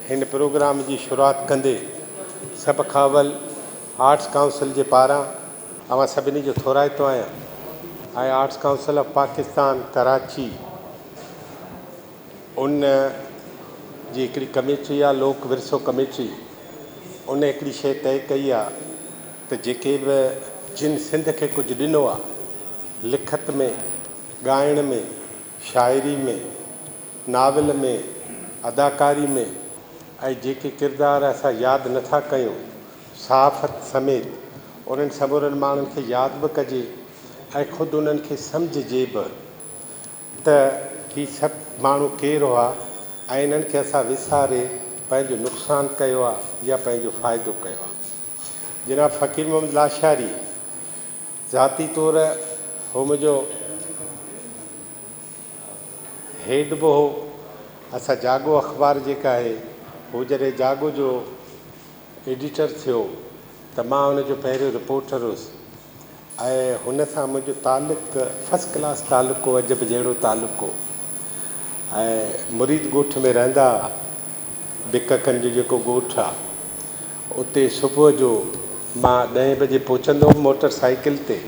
هن پروگرام جي شروعات ڪندي سڀ کان اول آرٽس ڪائونسل جي پاران اوهان سڀني جو ٿورائتو آهيان ۽ arts council of Pakistan Karachi ان جي هڪڙي ڪميٽي آهي لوڪ ورثو ڪميٽي ان هڪڙي شيء طئي ڪئي آهي ته جيڪي به جن سنڌ کي ڪجهه ڏنو آهي لکت ۾ ڳائڻ ۾ شاعري ۾ ناول ۾، اداڪاري ۾ ۽ جيڪي ڪردار اسان ياد نه ٿا ڪيون، صحافت سميت انهن سمورن ماڻهن کي ياد به ڪجي ۽ خود انهن کي سمجهجي به ته هي سڀ ماڻهو ڪير هئا ۽ انهن کي اسان وساري پنهنجو نقصان ڪيو آ يا پنهنجو فائدو ڪيو آ. جناب فقير محمد لاشاري ذاتي طور هو منهنجو هيڊ به هو. اسان جاڳو اخبار جيڪا آهي، هو جڏهن جاڳو جو ايڊيٽر ٿيو ته مان ان جو پهريون رپورٽر هيس ۽ هن سان منهنجو تعلق فرسٽ ڪلاس تعلق هو، عجب جهڙو تعلق هو ۽ مريد ڳوٺ ۾ رهندا هئا، بڪڪن جو جيڪو ڳوٺ آ، اتي صبح جو مان ڏهين بجي پهچندو هوم موٽر سائيڪل تي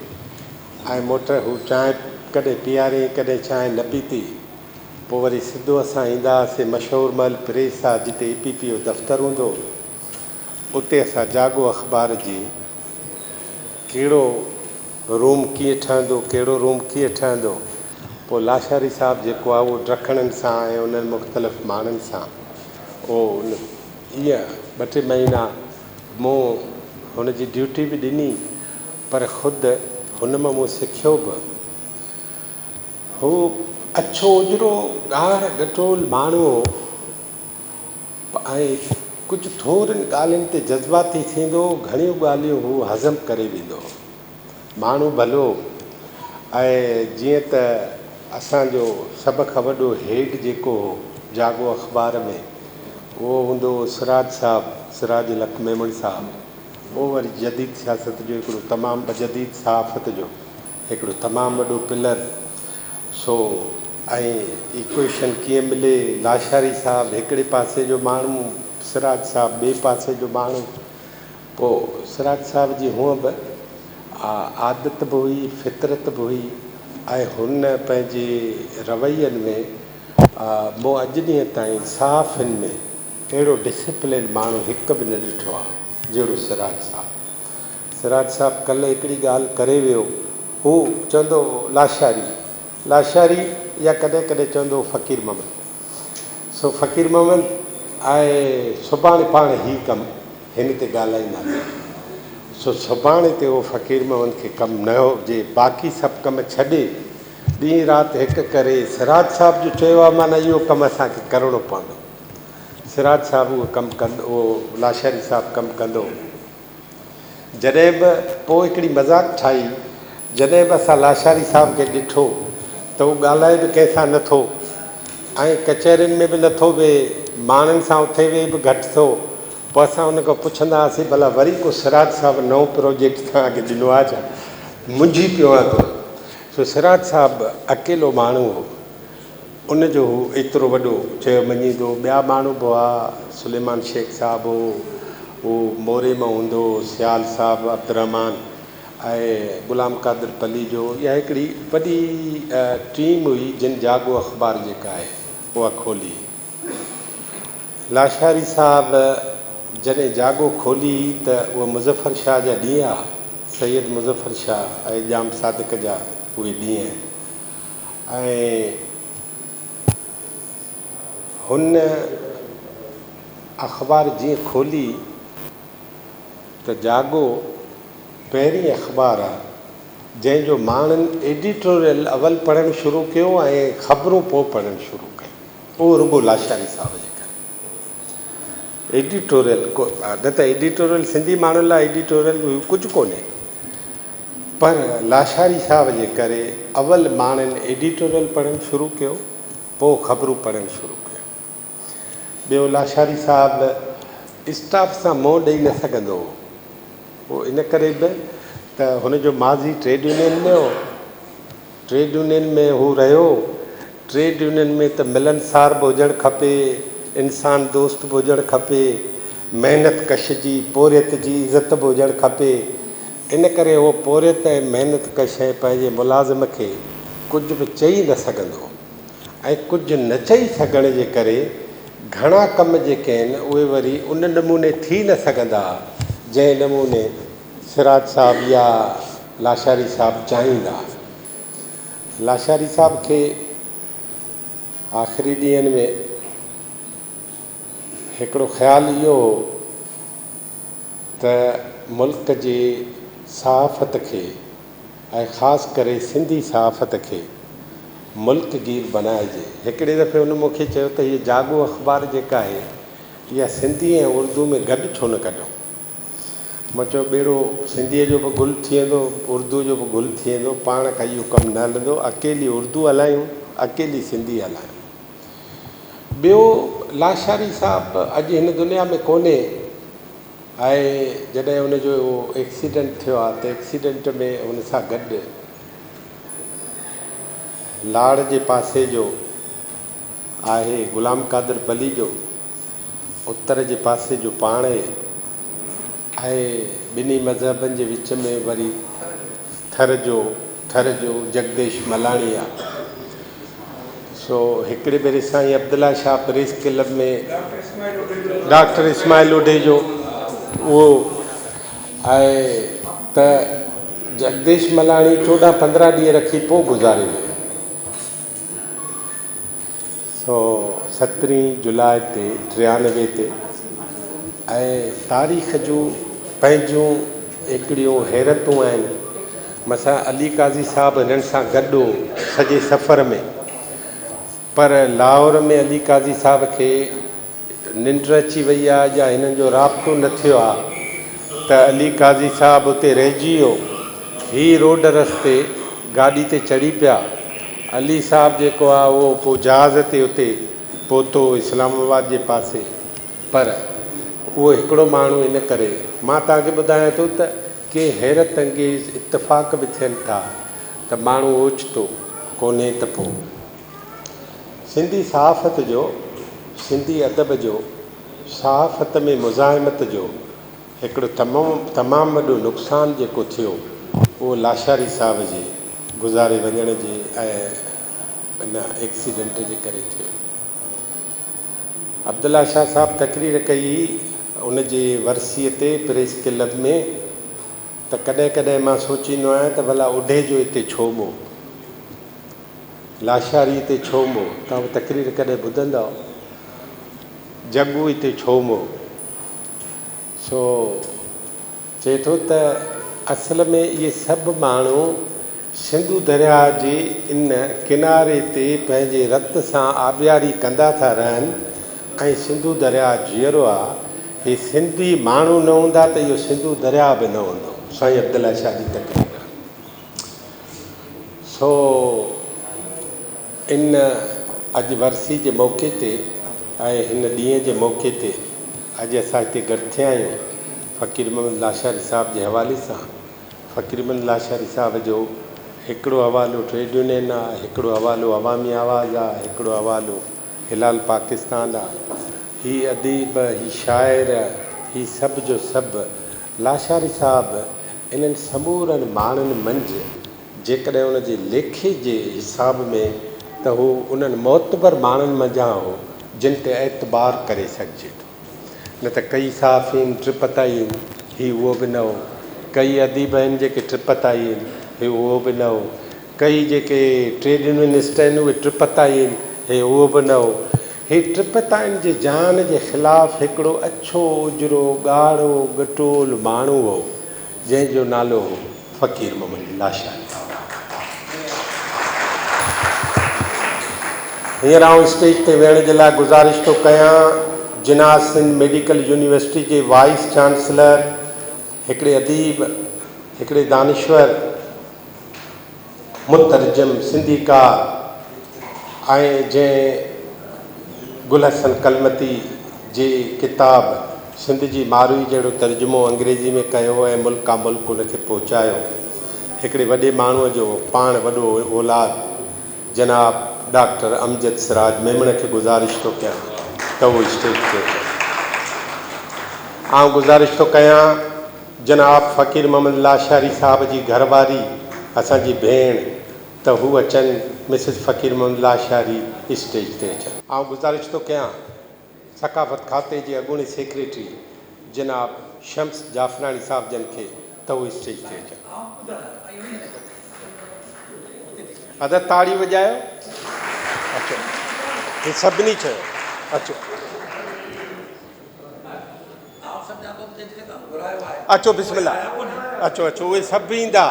۽ موٽر هو چانهه ڪڏهن پياريائين ڪڏهن چانهه نه پيتي. پوء وري سڌو اسان ايندا هئاسين مشهور محل پريس آ جتي اي پي پي جو دفتر هوندو هو. اتي اسان جاڳو اخبار جي ڪهڙو روم ڪيئن ٺهندو ڪهڙو روم ڪيئن ٺهندو پوء لاشاري صاحب جيڪو آ اهو ڊکڻن سان ۽ انهن مختلف ماڻهن سان اهو ايئن ٻه ٽي مهينا مون هن جي ڊيوٽي به ڏني پر خود هن مان مون سکيو به. هو اڇو اجرو ڳاڙهه ڳٽول ماڻهو هو ۽ ڪجهه ٿورين ڳالهين تي جذباتي ٿيندو هو، گهڻيون ڳالهيون هو هضم ڪري ويندو هو. ماڻهو ڀلو هو ۽ جيئن ته اسان جو سڀ کان وڏو هيڊ جيڪو هو جاڳو اخبار ۾ اهو هوندو هو سراج صاحب، سراج الحق ميمڻ صاحب. اهو وري جديد سياست جو هڪڙو تمام جديد صحافت جو هڪڙو تمام وڏو پلر سو ۽ ايڪويشن ڪيئن ملي، لاشاري صاحب هڪڙي پاسي جو ماڻهو، سراج صاحب ٻئي پاسي جو ماڻهو، پوء سراج صاحب جي هونء به عادت به هئي، فطرت به هئي ۽ هن پنهنجي روين ۾ مون اڄ ڏينهن تائين صحافين ۾ اهڙو ڊسيپلين ماڻهو هڪ به نه ڏٺو آهي جهڙو سراج صاحب. سراج صاحب ڪلهه هڪڙي ڳالهه ڪري ويو هو چوندو هو لاشاري لاشاري يا ڪڏهن ڪڏهن چوندو هو فقير محمد سو فقير محمد آء سڀاڻي پاڻ هي ڪم هن تي ڳالهائينداسين سو سڀاڻي تي اهو فقير محمد کي ڪم نه هجي باقي سڀ ڪم ڇڏي ڏينهن رات هڪ ڪري سراج صاحب جو چيو آهي معنيٰ اهو ڪم اسان کي ڪرڻو پوندو سراج صاحب اهو ڪم ڪندو اهو لاشاري صاحب ڪم ڪندو. جڏهن به پوء هڪڙي مذاق ٺاهي، جڏهن به اسان لاشاري صاحب کي ڏٺو ته هو ڳالهائي به ڪنهن سان نٿو ۽ ڪچهرين ۾ به نٿو ويهي، ماڻهن سان اٿي ويهي به گهٽ ٿو، پوء اسان ان کان پڇندا هئاسين ڀلا وري ڪو سراج صاحب نئون پروجيڪٽ توهان کي ڏنو آهي ڇا؟ منجهي پيو آهين تون. سو سراج صاحب اڪيلو ماڻهو هو. ان جو هو ايترو وڏو چيو مڃيندو هو. ٻيا ماڻهو به هئا، سليمان شيخ صاحب هو، هو موري مان هوندو هو، سيال صاحب، عبدالرحمان ۽ غلام قادر پليجو، اها هڪڙي وڏي ٽيم هئي جن جاڳو اخبار جيڪا آهي اها کولي. لاشاري صاحب جڏهن جاڳو کولي ته اهي مظفر شاهه جا ڏينهن ها، سيد مظفر شاهه ۽ ڄام صادق جا اهي ڏينهن. ۽ هن اخبار جيئن کولي ته جاڳو پهرين اخبار آ جنهن جو ماڻهن ايڊيٽوريل اول پڙهڻ شروع ڪيو ۽ خبرون پوء پڙهڻ شروع ڪيون اهو رڳو لاشاري صاحب جي ڪري ايڊيٽوريل نه ته ايڊيٽوريل سنڌي ماڻهن لاء ايڊيٽوريل ڪجهه ڪونهي. پر لاشاري صاحب جي ڪري اول ماڻهن ايڊيٽوريل پڙهڻ شروع ڪيو، پوء خبرون پڙهڻ شروع ڪيو. ٻيو لاشاري صاحب اسٽاف سان منهن ڏئي نه سگهندو هو. اهو ان ڪري به ته هن جو ماضي ٽريڊ يونين ۾ هو. ٽريڊ يونين ۾ هو رهيو. ٽريڊ يونين ۾ ته ملنسار به هجڻ کپي، انسان دوست به هجڻ کپي، محنت ڪش جي، پورهيت جي عزت به هجڻ کپي. ان ڪري هو پورهيت ۽ محنت ڪش ۽ پنهنجي ملازم کي ڪجهه به چئي نه سگهندو هو ۽ ڪجهه نه چئي سگهڻ جي ڪري گهڻا ڪم جيڪي آهن اهي وري ان نموني ٿي نه سگهندا ها جنهن نموني سراج صاحب يا لاشاري صاحب چاهيندا. لاشاري صاحب کي آخري ڏينهن ۾ هڪڙو خيال اهو هو ته ملڪ جي صحافت کي ۽ خاص ڪري سنڌي صحافت کي ملڪ گير بنائجي. هڪڙي دفعي هن مون کي چيو ته هيء جاڳو اخبار جيڪا آهي اها سنڌي ۽ اردو ۾ گڏ ڇو نه ڪڍون؟ مان چيو ٻيڙو سنڌيء جو به گل ٿي ويندو، اردوء جو به گل ٿي ويندو، پاڻ کان اهو ڪم نه هلندو، اڪيلي اردو هلايون، اڪيلي سنڌي هلايون. ٻيو لاشاري صاحب اڄ هن دنيا ۾ ڪونهي ۽ جڏهن ان جو ايڪسيڊنٽ ٿيو آ ته ايڪسيڊنٽ ۾ ان سان گڏ لاڙ جي پاسي جو آهي غلام قادر پليجو، اتر جي پاسي جو پاڻ اهي ۽ ٻنهي مذهبن جي وچ ۾ وري ٿر جو ٿر جو جگديش ملاڻي آ. سو هڪڙي ڀيري سائين Abdullah Shah press club ۾ doctor Ismail Odhejo اهو آهي ته جگديش ملاڻي 14 15 ڏينهن رکي پوء گذاري ويو. سو سترهين جولاء تي 93 تي ۽ تاريخ جون پنهنجون هڪڙيون حيرتون آهن. مثلا علي قاضي صاحب هنن سان گڏ هو سڄي سفر ۾ پر لاهور ۾ علي قاضي صاحب کي ننڊ اچي وئي آ يا هنن جو رابطو نه ٿيو آ ته علي قاضي صاحب اتي رهجي ويو. هي روڊ رستي گاڏي تي چڙهي پيا. علي صاحب جيڪو آ اهو پوء جهاز تي اتي پهتو اسلام آباد جي پاسي. پر اهو هڪڙو ماڻهو ان ڪري مان توهان کي ٻڌايان ٿو ته ڪي حيرت انگيز اتفاق به ٿين ٿا ته ماڻهو اوچتو ڪونهي ته پوء سنڌي صحافت جو، سنڌي ادب جو، صحافت ۾ مزاحمت جو هڪڙو تمام وڏو نقصان جيڪو ٿيو اهو لاشاري صاحب جي گذاري وڃڻ جي ۽ ان ايڪسيڊنٽ جي ڪري ٿيو. عبدالله شاهه صاحب تقرير ڪئي هئي ان جي ورسيء تي پريس ڪلب ۾ ته ڪڏهن ڪڏهن مان سوچيندو آهيان ته ڀلا اڍي جو هتي ڇو مئو؟ لاشاري هتي ڇو مئو؟ توهان اها تقرير ڪڏهن ٻڌندؤ؟ جڳو هتي ڇو مئو؟ سو چئي ٿو ته اصل ۾ اهي سڀ ماڻهو سنڌو درياهه جي ان ڪناري تي پنهنجي رت سان آبياري ڪندا ٿا رهن ۽ سنڌو درياهه جيئرو آ. هي سنڌي ماڻهو نه هوندا ته اهو سنڌو درياهه به نه هوندو. سائين عبدالله شاهه جي تقرير. سو ان اڄ ورسي جي موقعي تي ۽ هن ڏينهن جي موقعي تي اڄ اسان هتي گڏ ٿيا آهيون فقير محمد لاشاري صاحب جي حوالي سان. فقير محمد لاشاري صاحب جو هڪڙو حوالو ٽريڊ يونين آ، هڪڙو حوالو عوامي آواز آ، هڪڙو حوالو هلال پاڪستان آ. هي اديب، هي شاعر، هي سڀ جو سڀ لاشاري صاحب انهن سمورن ماڻهن منجهه جيڪڏهن ان جي ليکي جي حساب ۾ ته هو انهن معتبر ماڻهن منجهان هو جن تي اعتبار ڪري سگهجي ٿو. نه ته ڪئي صحافين ٽپتائي آهن، هي اهو به نه هو. ڪئي اديب آهن جيڪي ٽپتائي آهن، هي اهو به نه هو. ڪئي جيڪي ٽريڊ يونينسٽ آهن اهي ٽپتائي آهن، هي اهو به نه هو. هي ٽپتائين جي جهان جي خلاف هڪڙو اڇو، اجرو، ڳاڙهو، ڳٽول ماڻهو هو، جنهن جو نالو هو فقير محمد لاشاري. هينئر آئون اسٽيج تي ويهڻ جي لاء گذارش ٿو ڪيان جناح سنڌ ميڊيڪل يونيورسٽي جي وائيس چانسلر، هڪڙي اديب، هڪڙي دانشور، مترجم، سنڌيڪار ۽ جنهن گل حسن ڪلمتي جي ڪتاب سنڌ جي ماروي جهڙو ترجمو انگريزي ۾ ڪيو ۽ ملڪان ملڪ ان کي پهچايو، هڪڙي وڏي ماڻهوء جو پاڻ وڏو اولاد جناب ڊاڪٽر امجد سراج ميمڻ کي گذارش ٿو ڪيان. ته هو اسٽيج تي اچن. آئون گذارش ٿو ڪيان جناب فقير محمد لاشاري صاحب جي گهر واري اسان جي ڀيڻ ته هو اچن مسز فقير محمد لاشاري اسٽيج تي اچن. آئون گذارش ٿو ڪيان ثقافت کاتي جي اڳوڻي سيڪريٽري جناب شمس جعفراڻي صاحب جن کي ته هو اسٽيج تي اچن. ادا تاڙي وڄايو. اچو. هي سڀني چيو. اچو. اچو بسم الله. اچو اچو اهي سڀ ايندا.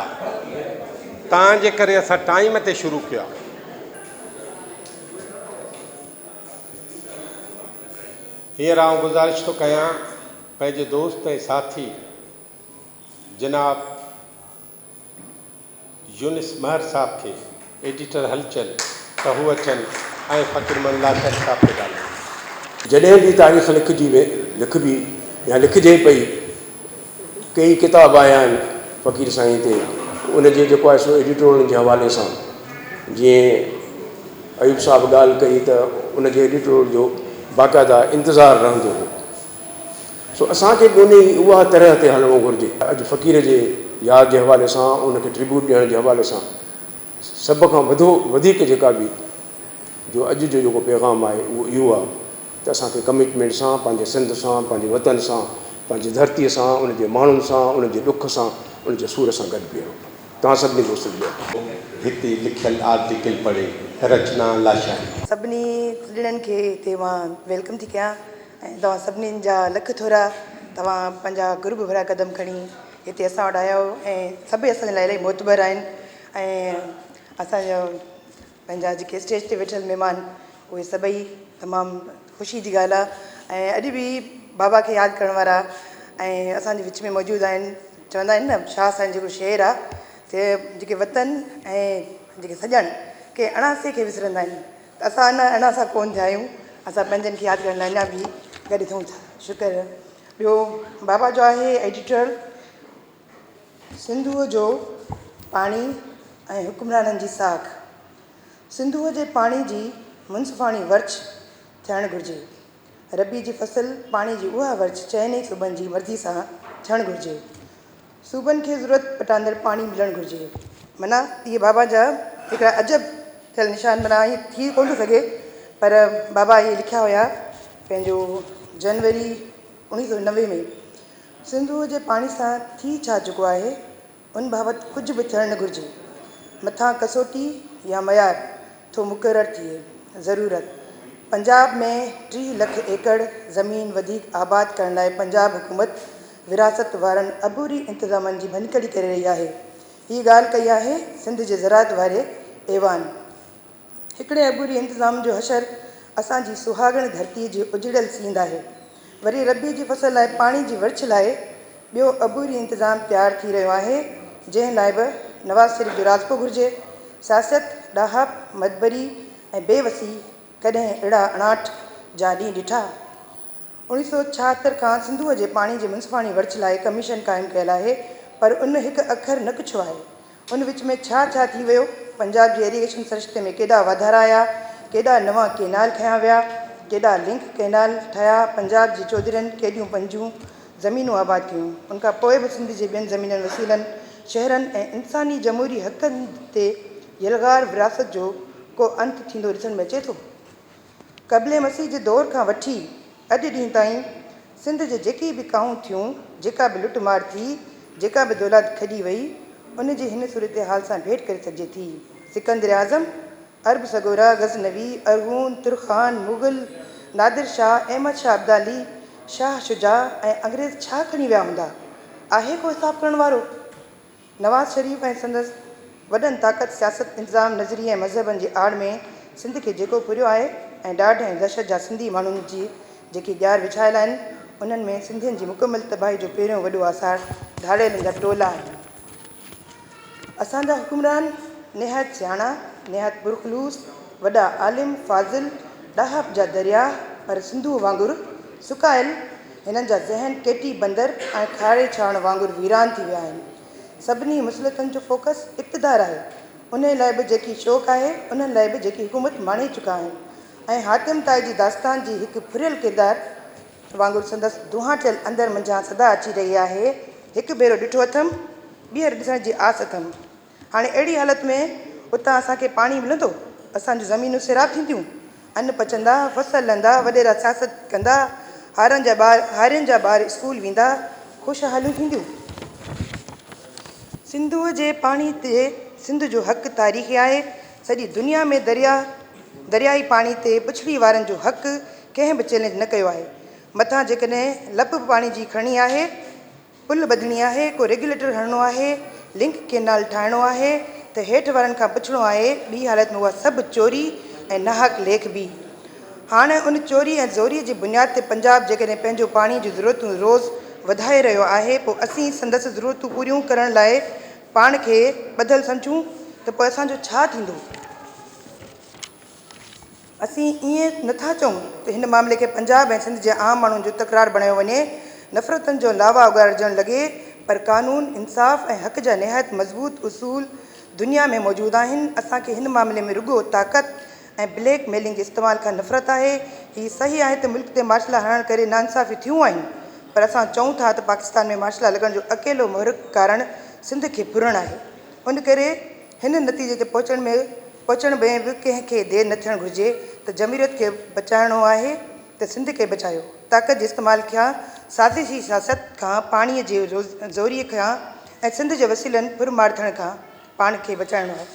تان جي ڪري اسان ٽائيم تي شروع ڪيو آهي. هينئر آئون گذارش ٿو ڪيان پنهنجي دوست ۽ ساٿي جناب يونس مهر صاحب کي، ايڊيٽر هلچل، ته هو اچن ۽ فقير محمد لاشاري صاحب تي ڳالهائين. جڏهن به تاريخ لکجي لکبي يا لکجي پئي، ڪيئي ڪتاب آيا آهن فقير سائين تي، ان جي جيڪو آهي سو ايڊيٽورن جي حوالي سان جيئن ايوب صاحب ڳالهه ڪئي ته ان جي ايڊيٽورل جو باقاعده انتظار رهندو هو. سو اسان کي به انهي اها طرح تي هلڻو گهرجي. اڄ فقير جي ياد جي حوالي سان ان کي ٽربيوٽ ڏيڻ جي حوالي سان سڀ کان وڌو وڌيڪ جيڪا به جو اڄ جو جيڪو پيغام آهي اهو اهو آهي ته اسان کي ڪمٽمينٽ سان پنهنجي سنڌ سان پنهنجي وطن سان پنهنجي ڌرتي سان ان جي ماڻهن سان ان جي ڏک سان ان جي سور سان گڏ بيهڻو پوندو. توهان سڀني دوستن جو اپيل. هتي لکيل آرٽيڪل پڙهي رچنا لاشاري. سڀني سڄڻن کي هتي مان welcome ٿي ڪيان ۽ توهان سڀني جا لک ٿورا توهان پنهنجا قرب ڀريا قدم کڻي هتي اسان وٽ آيا آهيو ۽ سڀئي اسان جي لاء الاهي معتبر آهن ۽ اسان جا پنهنجا جيڪي اسٽيج تي ويٺل مهمان اهي سڀئي تمام خوشي جي ڳالهه آهي ۽ اڄ به بابا کي ياد ڪرڻ وارا ۽ اسان جي وچ ۾ موجود آهن چوندا آهن نه شاهه سائين جيڪو شعر آهي ته جيڪي وطن ۽ جيڪي سڄڻ ڪنهن اڻاسي کي وسرندا آهن ته اسان اڃا اڻاسا ڪونه ٿيا آهيون اسان پنهنجن کي ياد ڪرڻ لاء اڃا به گڏ ٿيون ٿا شڪر ٻيو بابا جو آهي ايڊيٽر سنڌوء جو پاڻي ۽ حڪمرانن جي ساک سنڌوء جي پاڻي جي منصفاڻي ورڇ ٿيڻ گهرجي ربيع جي فصل پاڻي جي اها ورڇ چئن ئي صوبن جي مرضي سان ٿيڻ گهرجي. صوبن کي ضرورت پٽاندڙ پاڻي ملڻ گهرجي. معنيٰ اهي بابا جا هڪڙا عجب ٿيل نشان معنيٰ ائين ٿي ڪونه ٿو سگهي پر بابا اهي لکيا هيا پنهنجو جنوري 1990 ۾ سنڌوء جي پاڻي سان ٿي ڇا چڪو آهي ان بابت ڪجهه به ٿيڻ نه گهرجي. مٿان ڪسوٽي يا معيار ٿو مقرر ٿئي. ضرورت، پنجاب ۾ 30 لک ايڪڙ زمين وڌيڪ آباد ڪرڻ لاء پنجاب حڪومت وراثت وارن عبوري انتظامن جي ڀڃڪڙي ڪري رهي آهي. هيء ڳالهه ڪئي آهي سنڌ جي زراعت واري ايوان. هڪڙي عبوري انتظام جو حشر اسان جي سهاڳڻ ڌرتيء جي اجڙيل سينڌ آهي. وري ربيع جي فصل لاء پاڻي جي ورڇ لاء ٻيو عبوري انتظام تيار ٿي رهيو آهي، جنهن لاء به نواز شريف جو راضپو گهرجي. سياست، ڏاهپ، مدبري ۽ بي وسي ڪڏهن اهڙا اڻاٺ جا ڏينهن ڏٺا؟ 1976 کان سنڌوء جي پاڻي جي منصفاڻي ورڇ لاء ڪميشن قائم ڪيل آهي، پر ان هڪ اکر نه ڪڇيو آهي. ان وچ ۾ ڇا ڇا ٿي ويو، پنجاب جي ايريگيشن سرشتي ۾ ڪيڏا واڌارا آيا، ڪيڏا نوان ڪينال کنيا ويا، ڪيڏا لنڪ ڪئنال ٺهيا، پنجاب جي چوڌرين ڪيڏيون پنهنجون زمينون آباد ڪيون، ان کان پوء به سنڌ جي ٻين زمينن، وسيلن، شهرن ۽ انساني جمهوري حقن تي يلغار وراثت جو ڪو انت ٿيندو ڏسڻ ۾ اچي ٿو؟ قبل مسيح جي دور کان وٺي اڄ ڏينهن تائين سنڌ جي جيڪي به ڪاهون ٿيون، جيڪا به لٽ مار ٿي، جيڪا به دولت کڄي وئي، ان جي هن صورتحال سان ڀيٽ ڪري سگهجي ٿي. سڪندر اعظم، عرب سڳورا، غزنوي، ارغون، ترخان، مغل، نادر شاهه، احمد شاهه ابدالي، شاهه شجاع ۽ انگريز ڇا کڻي ويا هوندا؟ آهي ڪو حساب ڪرڻ وارو؟ نواز شريف ۽ سندس وڏن طاقت، سياست، انتظام، نظريي ۽ مذهبن جي آڙ ۾ سنڌ کي جيڪو ڦريو آهي ۽ ڏاڍ ۽ دهشت جا سنڌي ماڻهن جي جيڪي ڄار وڇايل آهن، انهن ۾ سنڌين جي مڪمل تباهي جو پهريون وڏو آثار ڌاڙيلن جا ٽولا آهن. اسان جا حڪمران نهايت سياڻا، نهايت پرخلوص، وڏا عالم، فاضل، ڏاهپ جا درياهه پر سنڌوء وانگر سڪايل هنن جا ذهن ڪيٽي بندر ۽ کاري ڇاڻ وانگر ويران ٿي ويا آهن. سڀني مسلطن جو فوڪس اقتدار آهي. انهي لاء به جيڪي شوق آهي، انهن لاء به جيڪي حڪومت ماڻي چڪا آهن. ۽ حاتم طائي جي داستان جي هڪ ڦريل ڪردار وانگر سندس دونهاٽيل اندر منجهان صدا اچي رهي آهي، هڪ ڀيرو ڏٺو اٿم، ٻيهر ڏسڻ جي آس اٿم. هاڻي اهڙي حالت ۾ اتان اسان کي پاڻي ملندو؟ اسان جون زمينون سيراب ٿينديون؟ ان پچندا، فصل لهندا، وڏيرا سياست ڪندا، هارن جا ٻار هارين جا ٻار اسڪول ويندا، خوشحاليون ٿينديون. سنڌوء جي پاڻي تي سنڌ جو حق تاريخي آهي. سڄي دنيا ۾ درياهه دريائي پاڻي تي پڇڙي وارن جو حق ڪنهن به چئلينج نه ڪيو آهي. مٿان جيڪڏهن لپ به پاڻي جي کڻڻي آهي، پل ٻڌڻي آهي، ڪو ريگيوليٽر هڻڻو آهي، لنڪ ڪينال ٺاهڻو آهي ته هيٺ وارن کان پڇڻو آهي، ٻي حالت ۾ اها سڀ چوري ۽ ناحق ليکبي. هاڻ ان چوري ۽ زوري جي بنياد تي پنجاب جيڪڏهن پنهنجو پاڻي جون ضرورتون روز وڌائي رهيو آهي پوء اسين سندس ضرورتون پوريون ڪرڻ لاء پاڻ کي ٻڌل سمجهون ته پوء اسان جو ڇا ٿيندو؟ اسين ائين نه ٿا چئون ته هن معاملي کي پنجاب ۽ سنڌ جي عام ماڻهن جو تڪرار بڻايو وڃي، نفرتن جو لاوا اڳارجڻ لڳي، پر قانون، انصاف ۽ حق جا نهايت مضبوط اصول دنيا ۾ موجود آهن، اسان کي هن معاملي ۾ رڳو طاقت ۽ بليڪ ميلنگ جي استعمال کان نفرت آهي، هي صحيح آهي ته ملڪ تي مارشلا هڻڻ ڪري ناانصافيون ٿيون آهن، پر اسان چئون ٿا ته پاڪستان ۾ مارشلا لڳڻ جو اڪيلو محرڪ ڪارڻ سنڌ کي ڦرڻ آهي، ان ڪري هن نتيجي تي پهچڻ ۾ پهچڻ ۾ به ڪنهن کي دير نه ٿيڻ گهرجي ته جمهوريت کي بچائڻو آهي ته سنڌ کي بچايو، طاقت جي استعمال کان، سازشي سياست کان، پاڻي جي زوريء کان ۽ سنڌ جي وسيلن ڦر مار ٿيڻ کان پاڻ کي بچائڻو آهي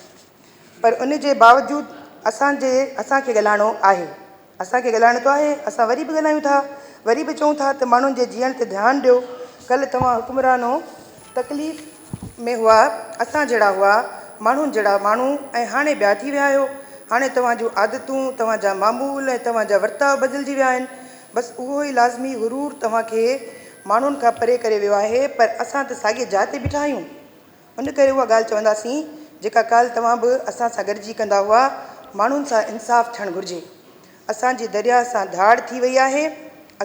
پر ان جي باوجود اسان جي اسان کي ڳالهائڻو آهي. اسان کي ڳالهائڻو ته آهي، اسان وري به ڳالهايون ٿا، وري به چئون ٿا ته ماڻهن جي جيئڻ تي ڌيان ڏيو، ڪلهه توهان حڪمرانو تڪليف ۾ هئا، اسان جهڙا هئا، ماڻهن جهڙا ماڻهو ۽ هاڻي ٻيا ٿي ويا آهيو، هاڻي توهان جون عادتون، توهان جا معمول ۽ توهان جا ورتاء بدلجي ويا آهن، بس اهو ئي لازمي غرور توهان کي ماڻهن کان پري ڪري ويو آهي، پر اسان ته ساڳي جاء تي بيٺا آهيون. ان ڪري اها ڳالهه چونداسين جيڪا ڪالهه توهان به اسان سان گڏجي ڪندا هئا، ماڻهن سان انصاف ٿيڻ گهرجي. اسان جي درياهه سان ڌاڙ ٿي وئي آهي،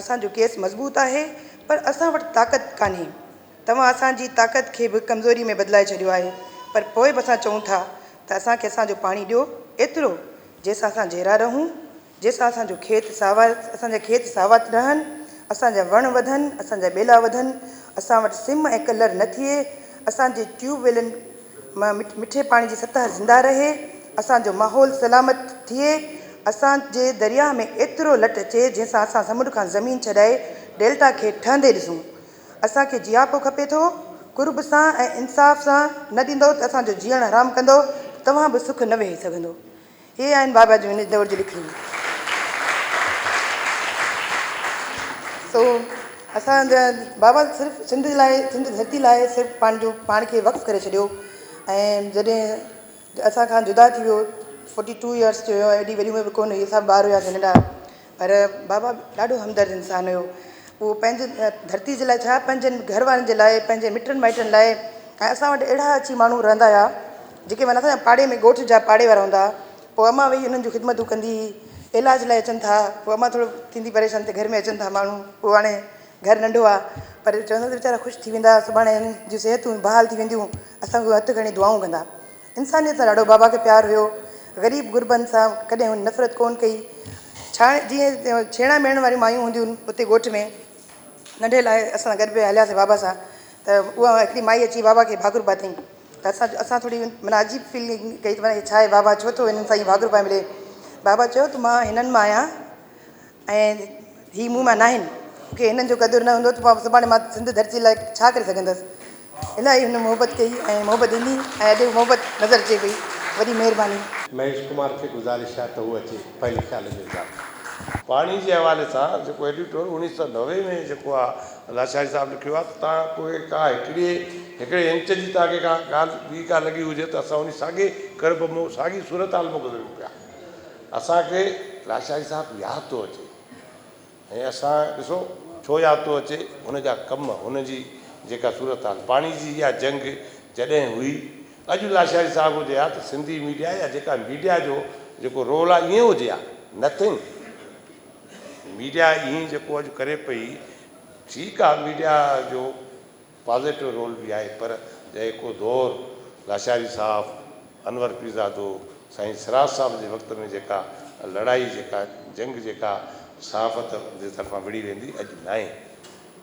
اسان جو ڪيس مضبوط آهي پر اسان وٽ طاقت ڪانهي. توهان اسان جي طاقت کي به ڪمزوري ۾ بدلائي ڇڏيو آهي پر پوء به اسان چئون ٿا ته اسان کي اسان جو پاڻي ڏيو ايترو جنهن سان اسان جيئرا رهون. جنهن سان اسان جو کيت ساوا اسان جا کيت ساوا رهن، اسان جا وڻ وڌن، اسان جا ٻيلا وڌن، اسان وٽ سم ۽ ڪلر نه ٿئي، اسان جي ٽيوب ويلن مان مٺي پاڻي جي سطح زنده رهي، اسان جو ماحول سلامت ٿئي، اسان جي درياهه ۾ ايترو لٽ اچي جنهن سان اسان سمنڊ کان زمين ڇڏائي ڊيلٽا کي ٺهندي ڏسون. اسان کي جياپو کپي ٿو، قرب سان ۽ انصاف سان نه ڏيندؤ ته اسان جو جيئڻ حرام ڪندؤ ته توهان به سک نه ويهي سگهندو. هي آهن بابا جون هن دور جون لکڻيون. سو اسان جا بابا صرف سنڌ لاء سنڌ ڌرتي لاء صرف پنهنجو پاڻ کي وقف ڪري ڇڏيو ۽ جڏهن اسان کان جدا ٿي ويو فورٽي ٽو ايئرس جو هيو ايڏي وڏي عمر به ڪونه هئي اسان ٻار هياسين ننڍا پر بابا ڏاڍو همدرد انسان هيو اهو پنهنجي ڌرتي جي لاء ڇا پنهنجن گهر وارن جي لاء پنهنجي مٽن مائٽن لاء ۽ اسان وٽ اهڙا اچي ماڻهو رهندا هيا جيڪي معنيٰ اسان جا پاڙي ۾ ڳوٺ جا پاڙي وارا هوندا هئا پوء امان ويهي انهن جون خدمتون ڪندي هئي علاج لاء اچن ٿا پوء امان ٿورو ٿيندي پريشان ته گهر ۾ اچن ٿا ماڻهو پوء هاڻي گهر ننڍو آهي پر چوندا ته ويچارا خوش ٿي ويندا سڀاڻي هنن جون صحتون بحال ٿي وينديون اسان کي هٿ کڻي دعائون ڪندا انسانيت سان ڏاڍو بابا کي پيار هيو. غريب غربن سان ڪڏهن هن نفرت ڪونه ڪئي. ڇاڻ جيئن ڇيڻا ميڙڻ واريون مايون هونديون هن اتي ڳوٺ ۾ ننڍي لاء اسان گڏ پئي هلياسين بابا سان ته اها هڪڙي مائي اچي بابا کي ڀاڪر پاتائين ته اسان اسان ٿوري معنيٰ عجيب فيلنگ ڪئي ته معنيٰ هي ڇا آهي بابا ڇو ٿو هنن سان ائين ڀاڪر پائي ملي. بابا چيو ته مان هنن مان آهيان ۽ هي مون مان ناهن، مون کي هنن جو قدر نه هوندو ته پوء سڀاڻي مان سنڌ ڌرتي لاء ڇا ڪري سگهندس. الاهي هن محبت ڪئي ۽ محبت ڏني ۽ اڄ محبت نظر اچي پئي. وڏي مهرباني. مهيش ڪمار کي گذارش آهي ته هو اچي پنهنجي خيال جو اظهار ڪري. پاڻي جي حوالي سان جيڪو ايڊيٽور اوڻيهه سؤ 90 ۾ جيڪو آ لاشاري صاحب لکيو آ ته تان ڪوئي ڪا هڪڙي هڪڙي انچ جي تان کي ڪا ڳالهه ٻي ڪا لڳي هجي ته اسان انهي ساڳي ڪرب مون ساڳي صورتحال مون گذريون پيا. اسان کي لاشاري صاحب ياد ٿو اچي ۽ اسان ڏسو ڇو ياد ٿو اچي هن جا ڪم هن جي جيڪا صورتحال پاڻي جي اها جنگ جڏهن هئي اڄ لاشاري صاحب هجي ها ته سنڌي ميڊيا يا جيڪا ميڊيا جو جيڪو رول آهي ائين هجي ها نٿنگ ميڊيا ائين جيڪو اڄ ڪري پئي ٺيڪ آهي ميڊيا جو پازيٽو رول به آهي پر جيڪو دور لاشاري صاحب، انور پيرزادو، سائين سراج صاحب جي وقت ۾ جيڪا لڙائي جيڪا جنگ جيڪا صحافت جي طرفان وڙهي ويندي اڄ ناهي.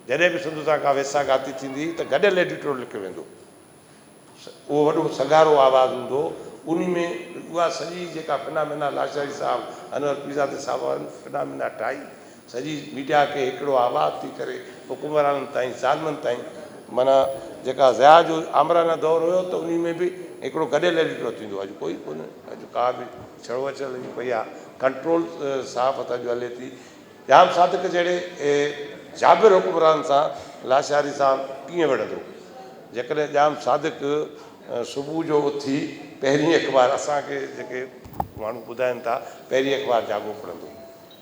جڏهن به سنڌ سان ڪا ويساهه گهاتي ٿيندي ته گڏيل ايڊيٽوريل لکيو ويندو. اهو وڏو سگهارو آواز هوندو هو. انهي ۾ اها سڄي جيڪا فنامينا لاشاري صاحب، انور پيرزادي صاحب وارن فنامينا ٺاهي، سڄي ميڊيا کي هڪڙو آواز ٿي ڪري حڪمرانن تائين، ظالمن تائين معنيٰ جيڪا ضياء جو آمرانه دور هيو ته انهي ۾ به هڪڙو گڏيل ايڊيٽر ٿيندو هو. اڄ ڪوئي ڪونهي، اڄ ڪا به ڇڙوڇڙ لڳي پئي آهي. ڪنٽرول صحافت اڄ هلي ٿي. ڄام صادق جهڙي جابر حڪمران سان لاشاري صاحب ڪيئن وڙهندو؟ جيڪڏهن ڄام صادق صبح جو اٿي پهرين اخبار اسان کي جيڪي ماڻهو ٻڌائين ٿا پهرين اخبار جاڳو پڙهندو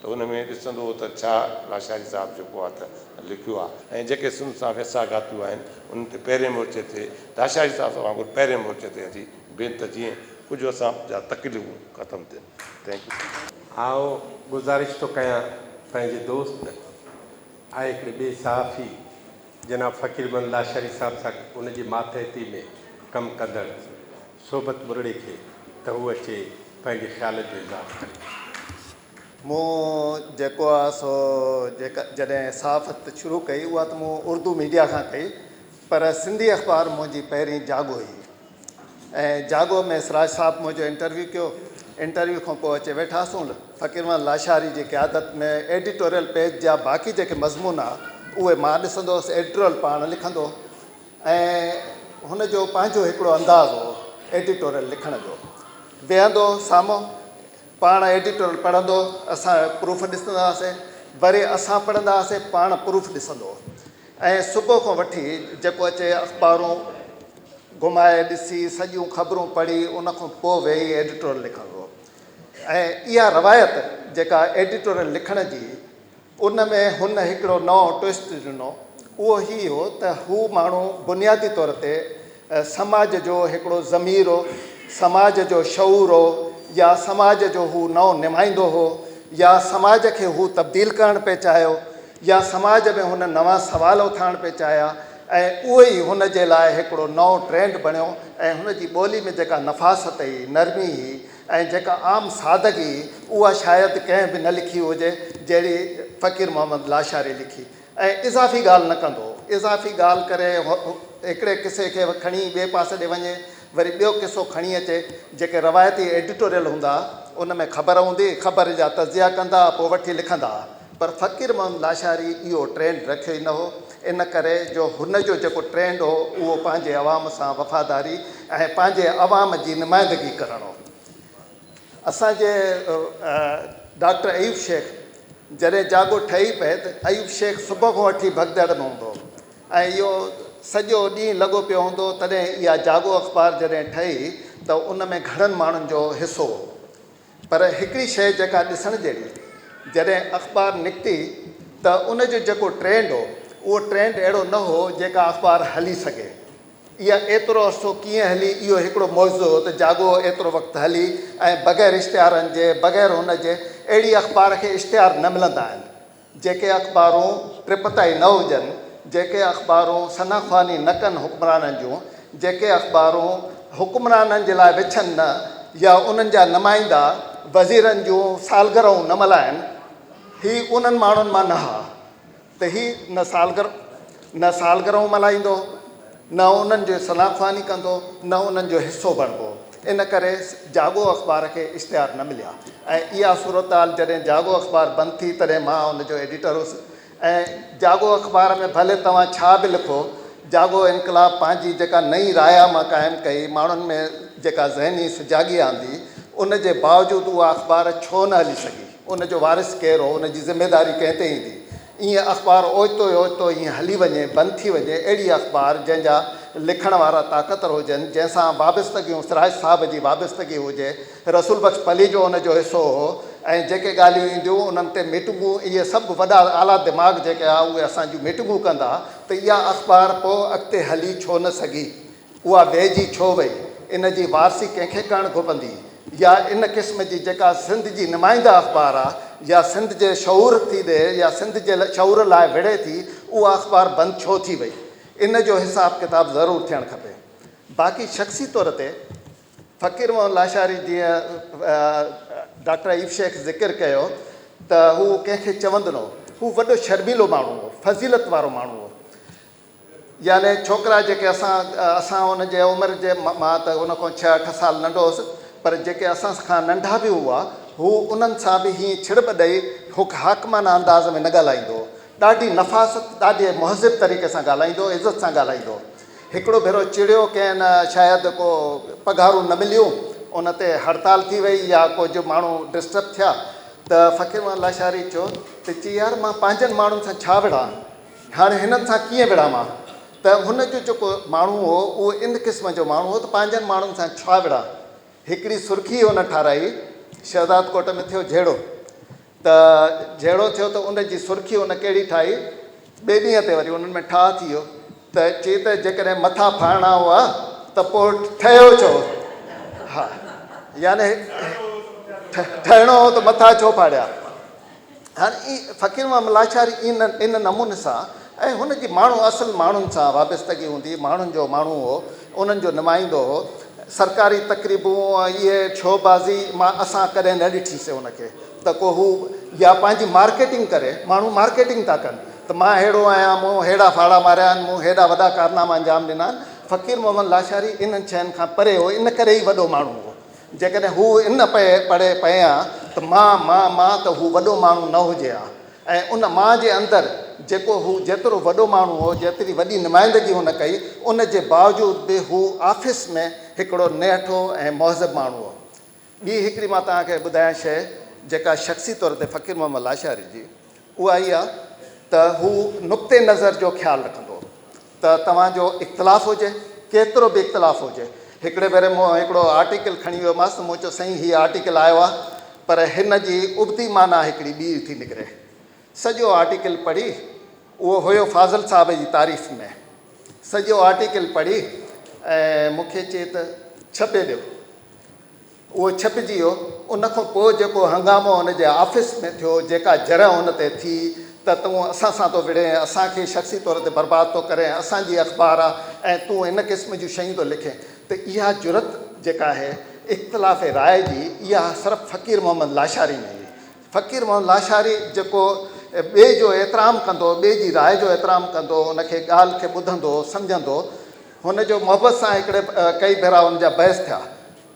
ته ان ۾ ڏسندو ته ڇا لاشاري صاحب جيڪو آهي ته لکيو آهي ۽ جيڪي سنڌ سان ويساهه گهاتيون آهن انهن تي پهرين مورچي تي لاشاري صاحب وانگر پهرين مورچي تي اچي بيهن ته جيئن ڪجهه اسان جا تڪليفون ختم ٿين. Thank you. آئون گذارش ٿو ڪيان پنهنجي دوست ۽ هڪڙي ٻئي صحافي جناب فقير محمد لاشاري صاحب سان ان جي ماتحتي ۾ ڪم ڪندڙ صحبت ٻرڙي کي ته هو اچي پنهنجي خيالن جو اظهار ڪري. مون جيڪو آ سو جيڪا جڏهن صحافت شروع ڪئي اها ته مون اردو ميڊيا کان ڪئي پر سنڌي اخبار منهنجي پهرين جاڳو هئي. ۽ جاڳو ۾ سراج صاحب منهنجو انٽرويو ڪيو. انٽرويو کان پوء اچي ويٺاسون. فقير محمد لاشاري جي قيادت ۾ ايڊيٽوريل پيج جا باقي جيڪي مضمون ها اهي مان ڏسندو هوس، ايڊيٽوريل پاڻ لکندو هو ۽ هن جو پنهنجو هڪڙو انداز هو ايڊيٽوريل لکڻ جو. ويهندو هو سامهون، پاڻ ايڊيٽوريل پڙهندو هو، اسان پروف ڏسندا هئاسين، وري اسان پڙهندا هئاسين، پاڻ پروف ڏسندو هو ۽ صبح کان وٺي جيڪو اچي اخبارون گهمائي ڏسي سڄيون خبرون پڙهي ان کان پوء ويهي ايڊيٽوريل لکندو هو ۽ اها روايت جيڪا ايڊيٽوريل لکڻ جي ان ۾ هن هڪڙو نئون ٽوئسٽ ڏنو اهو هي هو ته هو ماڻهو بنيادي طور تي سماج جو هڪڙو ضمير هو سماج جو شعور هو يا سماج جو هو نئون نمائندو هو يا سماج کي هو تبديل ڪرڻ پئي چاهيو يا سماج ۾ هن نوان سوال اٿارڻ پئي چاهيا ۽ اهو ئي هن جي لاء هڪڙو نئون ٽرينڊ بڻيو ۽ هن جي ٻولي ۾ جيڪا نفاست هئي، نرمي هئي ۽ جيڪا عام سادگي هئي، اها شايد ڪنهن به نه لکي هجي، جهڙي فقير محمد لاشاري لکي ۽ اضافي ڳالهه نه ڪندو هو. اضافي ڳالهه ڪري هڪڙي قصي کي کڻي ٻئي پاسي ڏي وڃي، وري ٻيو قصو کڻي اچي، جيڪي روايتي ايڊيٽوريل هوندا ها، ان ۾ خبر هوندي، خبر جا تجزيا ڪندا ها، پوء وٺي لکندا ها. پر فقير محمد لاشاري اهو ٽرينڊ رکيو ئي نه هو، ان ڪري جو هن جو جيڪو ٽرينڊ هو، اهو پنهنجي عوام سان وفاداري ۽ پنهنجي عوام جي نمائندگي ڪرڻ هو. اسان جي ڊاڪٽر ايوب شيخ جڏهن جاڳو ٺهي پئي ته ايوب شيخ صبح کان وٺي ڀڳدڙ ۾ هوندو هو ۽ اهو سڄو ڏينهن لڳو پيو هوندو هو، تڏهن اها جاڳو اخبار جڏهن ٺهي ته ان ۾ گهڻن ماڻهن جو حصو هو. پر هڪڙي شيء جيڪا ڏسڻ جهڙي، جڏهن اخبار نڪتي ته ان جو جيڪو ٽرينڊ هو، اهو ٽرينڊ اهڙو نه هو جيڪا اخبار هلي سگهي. اها ايترو عرصو ڪيئن هلي، اهو هڪڙو معجزو هو ته جاڳو ايترو وقت هلي ۽ بغير اشتهارن جي، بغير هن جي، اهڙي اخبار کي اشتهار نه ملندا آهن. جيڪي اخبارون ٽپتائي نه هجن، جيڪي اخبارون ثنا خواني نه ڪن حڪمرانن جون، جيڪي اخبارون حڪمرانن جي لاء وڇن نه يا انهن جا نمائندا وزيرن جون سالگرهون نه ملهائن، هي انهن ماڻهن مان نه ها ته هي نه سالگر نه سالگرهون ملهائيندو، نه انهن جي ثنا خواني ڪندو، نه انهن جو حصو بڻبو. ان ڪري جاڳو اخبار کي اشتهار نه مليا ۽ اها صورتحال جڏهن جاڳو اخبار بند ٿي تڏهن مان ان جو ايڊيٽر هوس ۽ جاڳو اخبار ۾ ڀلي توهان ڇا به لکو جاڳو انقلاب پنهنجي جيڪا نئين رايا مان قائم ڪئي ماڻهن ۾ جيڪا ذهني سجاڳي آندي ان جي باوجود اها اخبار ڇو نه هلي سگهي ان جو وارث ڪير هو ان جي ذميداري ڪنهن تي ايندي ائين اخبار اوچتو ئي اوچتو ائين هلي وڃي، بند ٿي وڃي، اهڙي اخبار جنهن جا لکڻ وارا طاقتور هجن، جنهن سان وابستگيون سراج صاحب جي وابستگي هجي، رسول بخش پليجو ان جو حصو هو ۽ جيڪي ڳالهيون اينديون انهن تي ميٽنگون اهي سڀ وڏا اعليٰ دماغ جيڪي ها اهي اسان جون ميٽنگون ڪندا ته اها اخبار پوء اڳتي هلي ڇو نه سگهي؟ اها ويهجي ڇو وئي؟ ان جي وارثي ڪنهن کي ڪرڻ گهربندي؟ يا ان قسم جي جيڪا سنڌ جي نمائنده اخبار آ يا سنڌ جي شعور ٿي ڏي يا سنڌ جي شعور لاء وڙهي ٿي اها اخبار بند ڇو ٿي وئي؟ ان جو حساب ڪتاب ضرور ٿيڻ کپي. باقي شخصي طور تي فقير محمد لاشاري جيئن ڊاڪٽر ايوب شيخ ذڪر ڪيو ته هو ڪنهن کي چوندو نه هو. هو وڏو شرميلو ماڻهو هو، فضيلت وارو ماڻهو هو. يعني ڇوڪرا جيڪي اسان اسان ان جي عمر جي مان ته ان کان ڇهه اٺ سال ننڍو هوس پر جيڪي اسان کان ننڍا به هئا هو انهن سان به هيئن ڇڙٻ ڏئي هڪ حاڪمانه انداز ۾ نه ڳالهائيندو هو. ڏاڍي نفاست ڏاڍي مهذب طريقي سان ڳالهائيندو هو، عزت سان ڳالهائيندو هو. هڪڙو ڀيرو چڙيو ڪنهن شايد ڪو پگهارون نه مليون ان تي هڙتال ٿي وئي يا ڪجهه ماڻهو ڊسٽرب ٿيا ته فقير محمد لاشاري چيو ته چي يار مان پنهنجن ماڻهن سان ڇا وڙهان هاڻي هنن سان ڪيئن وڙهان مان ته هن جو جيڪو ماڻهو هو اهو ان قسم جو ماڻهو هو ته پنهنجن ماڻهن سان ڇا وڙهان هڪڙي سرخي هن ٺاراهي شهداد ڪوٽ ۾ ٿيو جهيڙو ته جهيڙو ٿيو ته ان جي سرخي هن ڪهڙي ٺاهي، ٻئي ڏينهن تي وري انهن ۾ ٺاهه ٿي ويو ته چي ته جيڪڏهن مٿا ڦاڙڻا هئا ته پوء ٺهيو ڇو؟ ها يعني ٺهڻو هو ته مٿا ڇو ڦاڙيا؟ هاڻي فقير محمد لاشاري ان ان نموني سان ۽ هن جي ماڻهو اصل ماڻهن سان وابستگي هوندي هئي، ماڻهن جو ماڻهو هو، انهن جو نمائندو هو، سرڪاري تقريبون ۽ اهي شو بازي مان اسان ڪڏهن نه ڏٺي سي ان کي ته ڪو هو يا پنهنجي مارڪيٽنگ ڪري، ماڻهو مارڪيٽنگ ٿا ڪن ته مان ههڙو آهيان، مون ههڙا ڦاڙا ماريا آهن، مون هيڏا وڏا ڪارناما انجام ڏنا آهن، فقير محمد لاشاري انهن شين کان پري هو، ان ڪري ئي وڏو ماڻهو هو، جيڪڏهن هو ان پئي پڙي پئي ها ته مان مان مان ته هو وڏو ماڻهو نه هجي ها. ۽ ان مان جي اندر جيڪو هو جيترو وڏو ماڻهو هو، جيتري وڏي نمائندگي هن ڪئي، ان جي باوجود به هو آفيس ۾ هڪڙو نهٺو ۽ مهذب ماڻهو هو. ٻي هڪڙي مان توهان کي ٻڌايان شيء جيڪا شخصي طور تي فقير محمد لاشاري جي، اها اها ته هو نقطي نظر جو خيال رکندو هو ته توهان جو اختلاف هجي، ڪيترو به اختلاف هجي. هڪڙي ڀيري مون هڪڙو آرٽيڪل کڻي ويومانس ته مون چيو سائين هي آرٽيڪل آيو آهي پر هن جي ابتي معنيٰ هڪڙي ٻي ٿي نڪري. سڄو آرٽيڪل پڙهي، اهو هيو فاضل صاحب جي تعريف ۾، سڄو آرٽيڪل پڙهي ۽ مون کي چئي ته ڇپي ڏيو. اهو ڇپجي ويو. ان کان پوء جيڪو هنگامو هن جي آفيس ۾ ٿيو، جيڪا جرح هن تي ٿي ته تون اسان سان ٿو وڙهين، اسان کي شخصي طور تي برباد ٿو ڪرين، اسان جي اخبار آ ۽ تون ان قسم جون شيون ٿو لکين ته اها جرئت جيڪا آهي اختلاف راء جي اها صرف فقير محمد لاشاري ۾ هئي. فقير محمد لاشاري جيڪو ٻئي جو احترام ڪندو، ٻئي جي راء جو احترام ڪندو، ان کي ڳالهه کي ٻڌندو، سمجهندو، هن جو محبت سان هڪڙي ڪئي ڀيرا هن جا بحث ٿيا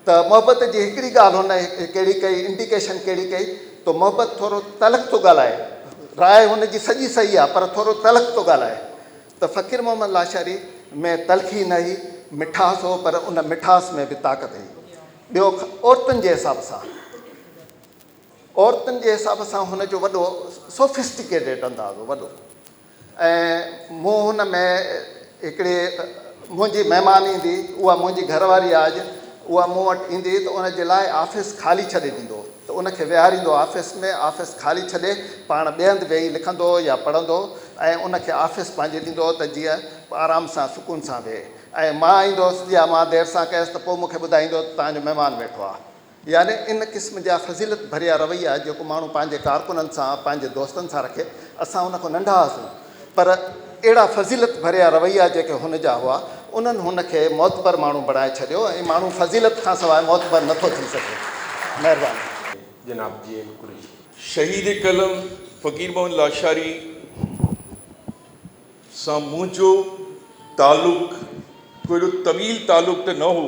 ته محبت جي هڪڙي ڳالهه هن ڪهڙي ڪئي، انڊيڪيشن ڪهڙي ڪئي ته محبت ٿورو تلخ ٿو ڳالهائي، راء هن جي سڄي صحيح آهي پر ٿورو تلخ ٿو ڳالهائي ته فقير محمد لاشاري ۾ تلخي نه هئي، مٺاس هو پر ان مٺاس ۾ به طاقت هئي. ٻيو عورتن جي حساب سان عورتن جي حساب سان هن جو وڏو سوفسٽيڪيٽيڊ انداز هو وڏو ۽ مون هن ۾ هڪڙي منهنجي مهمان ايندي اها منهنجي گهر واري آهي اڄ اها مون وٽ ايندي ته ان جي لاء آفيس خالي ڇڏي ڏيندو هو ته ان کي ويهاريندو آفيس ۾ آفيس خالي ڇڏي پاڻ ٻئي هنڌ ويهي لکندو هو يا پڙهندو هو ۽ ان کي آفيس پنهنجي ڏيندو هو ته جيئن آرام سان سڪون سان ويهي ۽ مان ايندو هوس يا مان دير سان ڪيس ته پوء مون کي ٻڌائيندو هو ته توهان جو مهمان ويٺو آهي. يعني ان قسم جا فضيلت ڀريا رويا جيڪو ماڻهو پنهنجي ڪارڪنن سان پنهنجي دوستن سان رکي، اسان ان کان ننڍا هئاسون پر اهڙا فضيلت ڀريا رويا جيڪي هن جا هئا انهن هن کي معتبر ماڻهو بڻائي ڇڏيو ۽ ماڻهو فضيلت کان سواء معتبر نٿو ٿي سگهي. مهرباني. جناب جي ايم قريشي. شهيد قلم فقير محمد لاشاري سان منهنجو تعلق ڪو ايڏو طويل تعلق ته نه هو.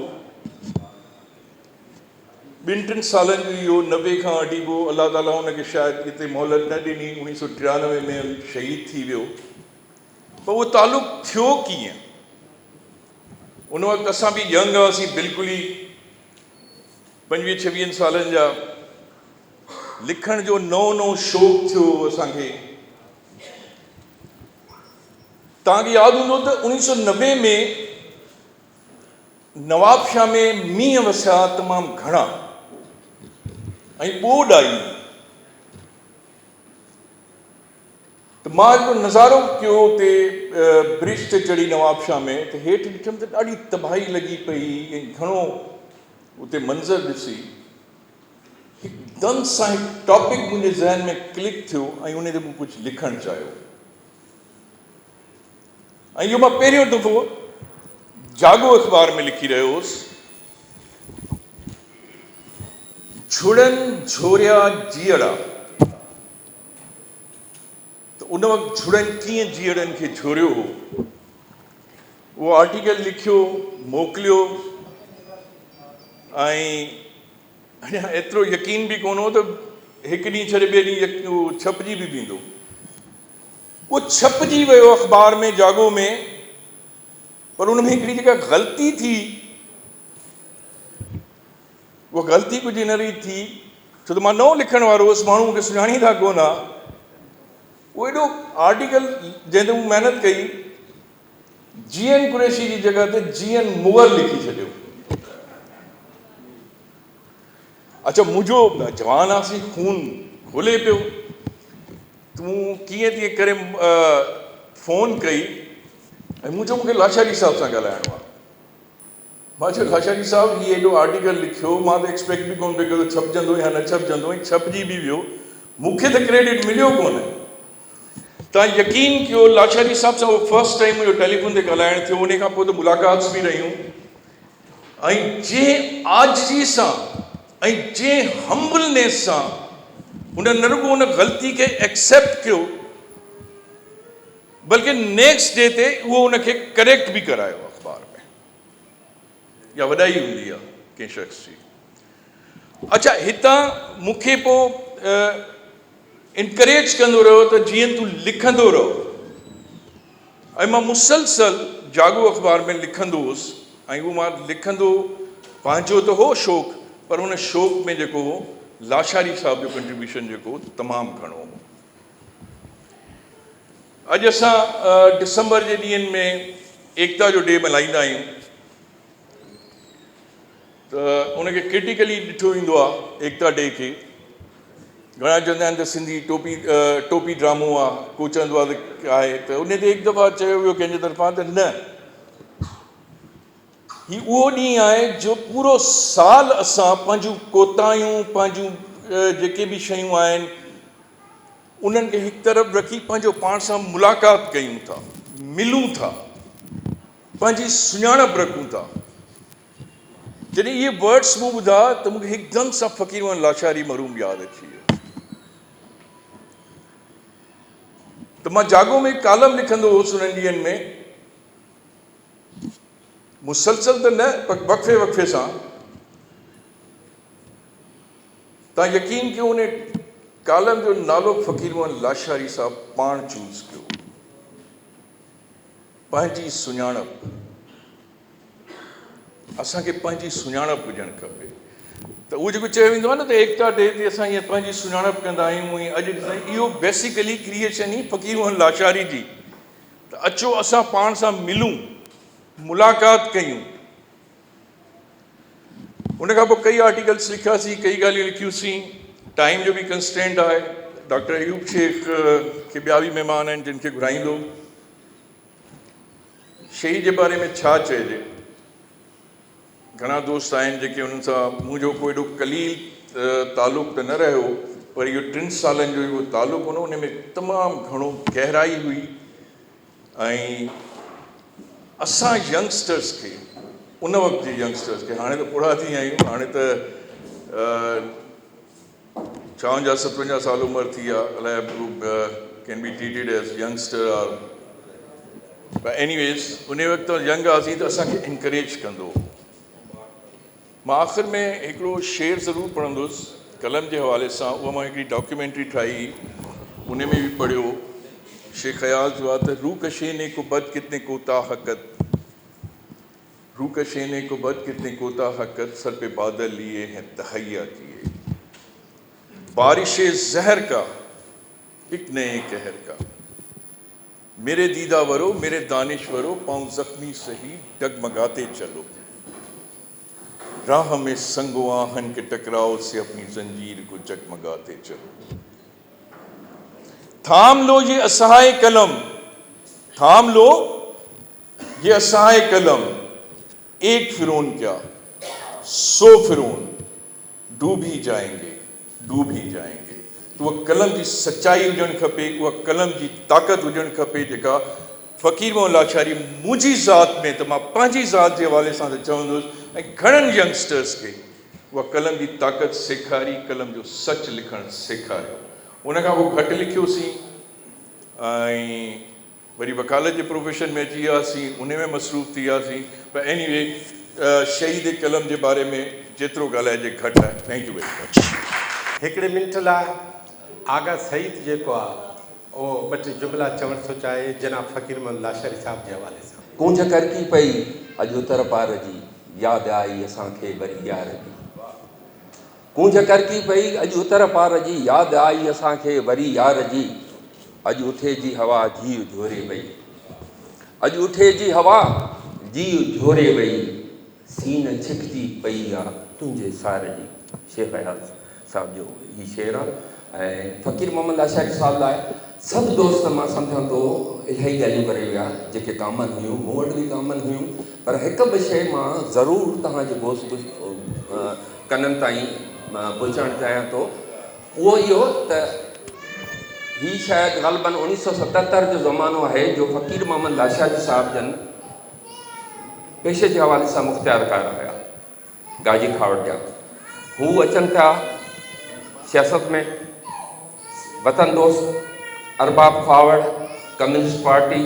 ٻن ٽن سالن جو ئي هو، 90 کان وٺي پوء الله تعاليٰ هن کي شايد اتي مهلت نه ڏني، 1993 ۾ شهيد ٿي ويو. پر اهو تعلق ٿيو ڪيئن؟ ان وقت اسان به ينگ هئاسين، بلڪل ئي پنجويهه ڇويهن سالن جا. لکڻ جو نئون نئون شوق ٿيو هو اسان کي. توهان کي ياد هوندو ته 1990 ۾ نوابشاهه ۾ مينهن وسيا تمام گهڻا ۽ ٻوڏ آئي ته مان هڪڙو نظارو ڪيو اتي برج تي چڙهي نوابشاهه ۾ ته هيٺ ڏٺم ته ڏاڍي تباهي لڳي پئي ۽ گهڻو اتي منظر ڏسي هڪدم سان هڪ ٽاپڪ منهنجي ذهن ۾ ڪلڪ ٿيو ۽ ان تي مون ڪجهه لکڻ چاهيو. ۽ اهو مان پهريون دفعو جاڳو اخبار ۾ لکي رهيو هوس. جھڙن جھوريا جيئڙا ته ان وقت جھڙن ڪيئن جيئڙن کي جھوريو هو. اهو آرٽيڪل لکيو، موڪليو ۽ اڃا ايترو يقين به ڪونه هو ته هڪ ڏينهن ڇڏي ٻئي ڏينهن اهو ڇپجي به ويندو. اهو ڇپجي ويو اخبار ۾ جاڳو ۾، پر ان ۾ هڪڙي جيڪا غلطي ٿي، اها غلطي ڪجهه هن ريت ٿي، ڇو ته مان نئون لکڻ وارو هوس، ماڻهو مون کي سڃاڻيندا ڪونه ها. اهو ايڏو آرٽيڪل جنهن تي مون محنت ڪئي، جي اين قريشي جي جڳهه تي جي اين مغل لکي ڇڏيو. اڇا منهنجو جوان هئاسين، خون کولي پيو. تون ڪيئن تيئن ڪري فون ڪئي ۽ مون چيو مون کي لاشاري صاحب سان ڳالهائڻو آهي. مان چيو لاشاري صاحب هي ايڏو آرٽيڪل لکيو مان ته ايڪسپيڪٽ به ڪونه پئي ڪيو ته ڇپجندو يا نه ڇپجندو ۽ ڇپجي به ويو مون کي ته ڪريڊٽ مليو ڪونه. تان يقين ڪيو لاشاري صاحب سان اهو فرسٽ ٽائيم منهنجو ٽيليفون تي ڳالهائڻ ٿيو انهي کان پوء ته ملاقاتس به رهيون ۽ جنهن عاجزي سان ۽ جنهن همبلنيس سان هن نه رڳو ان غلطي کي ايڪسيپٽ ڪيو بلڪه نيڪسٽ ڊي تي اهو ان کي ڪريڪٽ به ڪرايو اخبار ۾. اها وڏائي هوندي آهي ڪنهن شخص جي. اڇا هتان مون کي پوء انڪريج ڪندو رهيو ته جيئن تون لکندو رهو ۽ مان مسلسل جاڳو اخبار ۾ لکندو هوس ۽ اهو مان لکندو پنهنجو ته هو شوق پر ان شوق ۾ جيڪو هو لاشاري صاحب جو ڪنٽريبيوشن جيڪو هو تمام گهڻو هو. اڄ اسان ڊسمبر جي ڏينهن ۾ ايڪتا جو ڊي ملهائيندا آهيون ته ان کي ڪرٽيڪلي ڏٺو ويندو آهي ايڪتا ڊي کي. گهڻا چوندا آهن ته سنڌي ٽوپي ٽوپي ڊرامو آهي، ڪو چوندو آهي ته آهي ته ان تي هڪ دفعا چيو ويو ڪنهن جي طرفان ته نه هي اهو ڏينهن آهي جو پورو سال اسان پنهنجون ڪوتاهيون پنهنجون جيڪي به شيون آهن انهن کي هڪ طرف رکي پنهنجو پاڻ سان ملاقات ڪيون ٿا، ملون ٿا، پنهنجي سڃاڻپ رکون ٿا. جڏهن اهي ورڊس مون ٻڌا ته مون کي هڪدم سان فقير محمد لاشاري مرحوم ياد اچي ويو ته مان جاڳو ۾ ڪالم لکندو هوس انهن ڏينهن ۾ مسلسل ته نه پر وقفي وقفي سان. تان يقين ڪيو ان ڪالم جو نالو فقير محمد لاشاري صاحب پاڻ چوز ڪيو. پنهنجي سڃاڻپ. اسان کي پنهنجي سڃاڻپ هجڻ کپي ته اهو جيڪو چيو ويندو آهي نه ته ايڪتا ڊي تي اسان ائين پنهنجي سڃاڻپ ڪندا آهيون ۽ اڄ ڏسندا آهيون اهو بيسيڪلي ڪريئيشن ئي فقير موهن لاشاري جي ته اچو اسان پاڻ سان ملون ملاقات ڪيون ان کان پوء ڪئي آرٽيڪلس لکياسين ڪئي ڳالهيون لکيوسين ٽائيم جو به ڪنسٽرينٽ آهي ڊاڪٽر ايوب شيخ کي ٻيا به مهمان آهن جن کي گهرائيندو شيء جي باري ۾ ڇا چئجي؟ گهڻا دوست آهن جيڪي انهن سان منهنجو ڪو ايڏو قليل تعلق ته نه رهيو پر اهو ٽن سالن جو اهو تعلق هو نه ان ۾ تمام گهڻو گهرائي هئي ۽ اسان ينگسٽرس کي ان وقت جي ينگسٽرس کي هاڻي ته پوڙها ٿي ويا آهيون هاڻي ته 56 57 سال عمر ٿي آ الائي can be treated as youngster or but anyways ان وقت ينگ هئاسين ته اسان کي انڪريج ڪندو هو. مان آخر ۾ هڪڙو شعر ضرور پڙهندس قلم جي حوالي سان اها مان هڪڙي ڊاڪيومينٽري ٺاهي هئي ان ۾ به پڙهيو شيخ اياز جو آ ته روڪشي ني ڪو بد ڪتني ڪوتاهه قد روڪشي ني ڪو بد ڪتني ڪوتاهه قد سر پي بادل ليئي هين تهيا ڪيئي بارش زهر ڪا اڪ نئين قهر ڪا ميري ديده ورو ميري دانش ورو پائون زخمي سهي ڊگمگاتي چلو راهه ۾ سنگ و آهن ڪي ٽڪراء سي اپني زنجير ڪو جگمگاتي چلو ٿام لو يي اسهائي قلم ٿام لو يي اسهائي قلم ايڪ فرعون ڪيا سو فرعون ڊوب هي جائين گي ڊوب هي جائين گي ته اها قلم جي سچائي هجڻ کپي اها قلم جي طاقت هجڻ کپي جيڪا فقير محمد لاشاري منهنجي ذات ۾ ته مان پنهنجي ذات جي حوالي سان ته چوندس ۽ گهڻن ينگسٽرس کي. اها قلم جي طاقت سيکاري، قلم جو سچ لکڻ سيکاريو. ان کان پوء گهٽ لکيوسين ۽ وري وڪالت جي پروفيشن ۾ اچي وياسين، انهي ۾ مصروف ٿي وياسين پر ايني وي شهيد قلم جي باري ۾ جيترو ڳالهائجي گهٽ آهي. Thank you very much. هڪڙي منٽ لاء آغا سعيد جيڪو آ اهو ٻه ٽي جملا چوڻ ٿو چاهي جناب فقير محمد لاشاري صاحب جي حوالي سان. ڪونج ڪرڪي پئي اڄ اتر پار جي، ياد آئي اسان کي وري يار جي. ڪونج ڪرڪي پئي اڄ اتر پار جي، ياد آئي اسان کي وري يار جي. اڄ اٺي جي هوا جيء جهوري وئي. اڄ اٺي جي هوا جيء جهوري وئي. سين ڇڪجي پئي آ تنهنجي سار جي. شيخ اياز صاحب جو هي شعر آ ۽ فقير محمد لاشاري صاحب لاء سڀ دوست مان سمجهان ٿو الاهي ڳالهيون ڪري ويا جيڪي ڪامن هيون مون وٽ به ڪامن هيون پر هڪ ٻه شيء مان ضرور توهان جي گوش ڪنن تائين پهچائڻ چاهيان ٿو اهو اهو ته هي شايد غالباً 1977 جو زمانو آهي جو فقير محمد لاشاري صاحب جن پيشي جي حوالي سان مختيارڪار هيا. گاجي کاوڙ جا هو اچن ٿا سياست ۾ وطن دوست ارباب کهاوڙ ڪميونسٽ پارٽي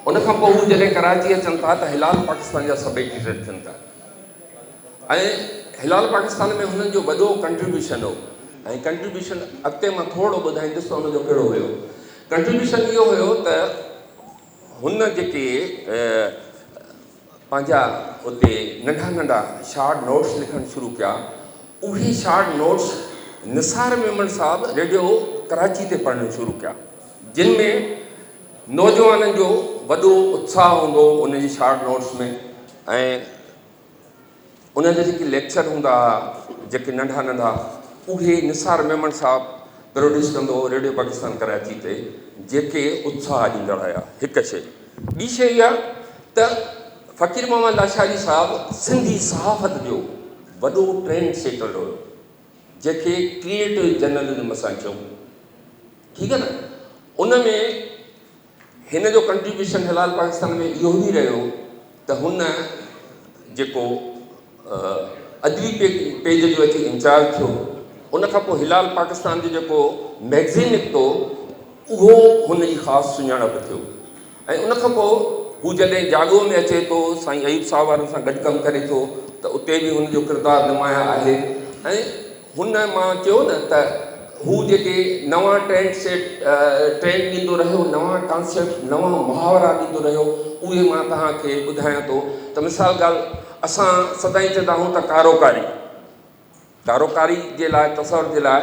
ان کان پوء هو جڏهن ڪراچي اچن ٿا ته هلال پاڪستان جا سب ايڊيٽر ٿين ٿا ۽ هلال پاڪستان ۾ هنن جو وڏو ڪنٽريبيوشن هو ۽ ڪنٽريبيوشن اڳتي مان ٿورو ٻڌائيندس ته ان جو ڪهڙو هيو ڪنٽريبيوشن اهو هيو ته هن جيڪي پنهنجا اتي ننڍا ننڍا شارٽ نوٽس لکڻ شروع ڪيا. اهي شارٽ نوٽس نثار ميمڻ صاحب ريڊيو ڪراچي تي پڙهڻ شروع ڪيا، جن ۾ نوجوانن جو وڏو اتساهه هوندو هو انهن جي شارٽ نوٽس ۾ ۽ انهن جا جيڪي ليڪچر هوندا هئا جيڪي ننڍا ننڍا اهي نثار ميمڻ صاحب پروڊيوس ڪندو هو ريڊيو پاڪستان ڪراچي تي جيڪي اتساهه ڏيندڙ هيا هڪ شيء ٻي شيء اها ته فقير محمد لاشاري صاحب سنڌي صحافت جو وڏو ٽرينڊ سيٽر هيو جنهن کي ڪريئيٽو جرنلزم اسان چئون ٺيڪ آهي نه ان ۾ هن جو ڪنٽريبيوشن هلال پاڪستان ۾ اهو به رهيو ته هن جيڪو ادبي پيج جو اچي انچارج ٿيو ان کان پوء هلال پاڪستان جو جيڪو مئگزين نڪتو اهو هن جي خاص سڃاڻپ ٿيو ۽ ان کان پوء هو جڏهن جاڳو ۾ اچي ٿو سائين ايوب صاحب وارن سان گڏ ڪم ڪري ٿو ته اتي به هن جو ڪردار نمايان آهي ۽ هن مان چيو نه ته هو جيڪي نوان ٽرينڊ سيٽ ٽرينڊ ڏيندو رهيو، نوان ڪانسيپٽ، نوان محاورا ڏيندو رهيو، اهي مان توهان کي ٻڌايان ٿو ته مثال ڳالهه اسان سدائين چوندا آهيون ته ڪاروڪاري، ڪاروڪاري جي لاء تصور جي لاء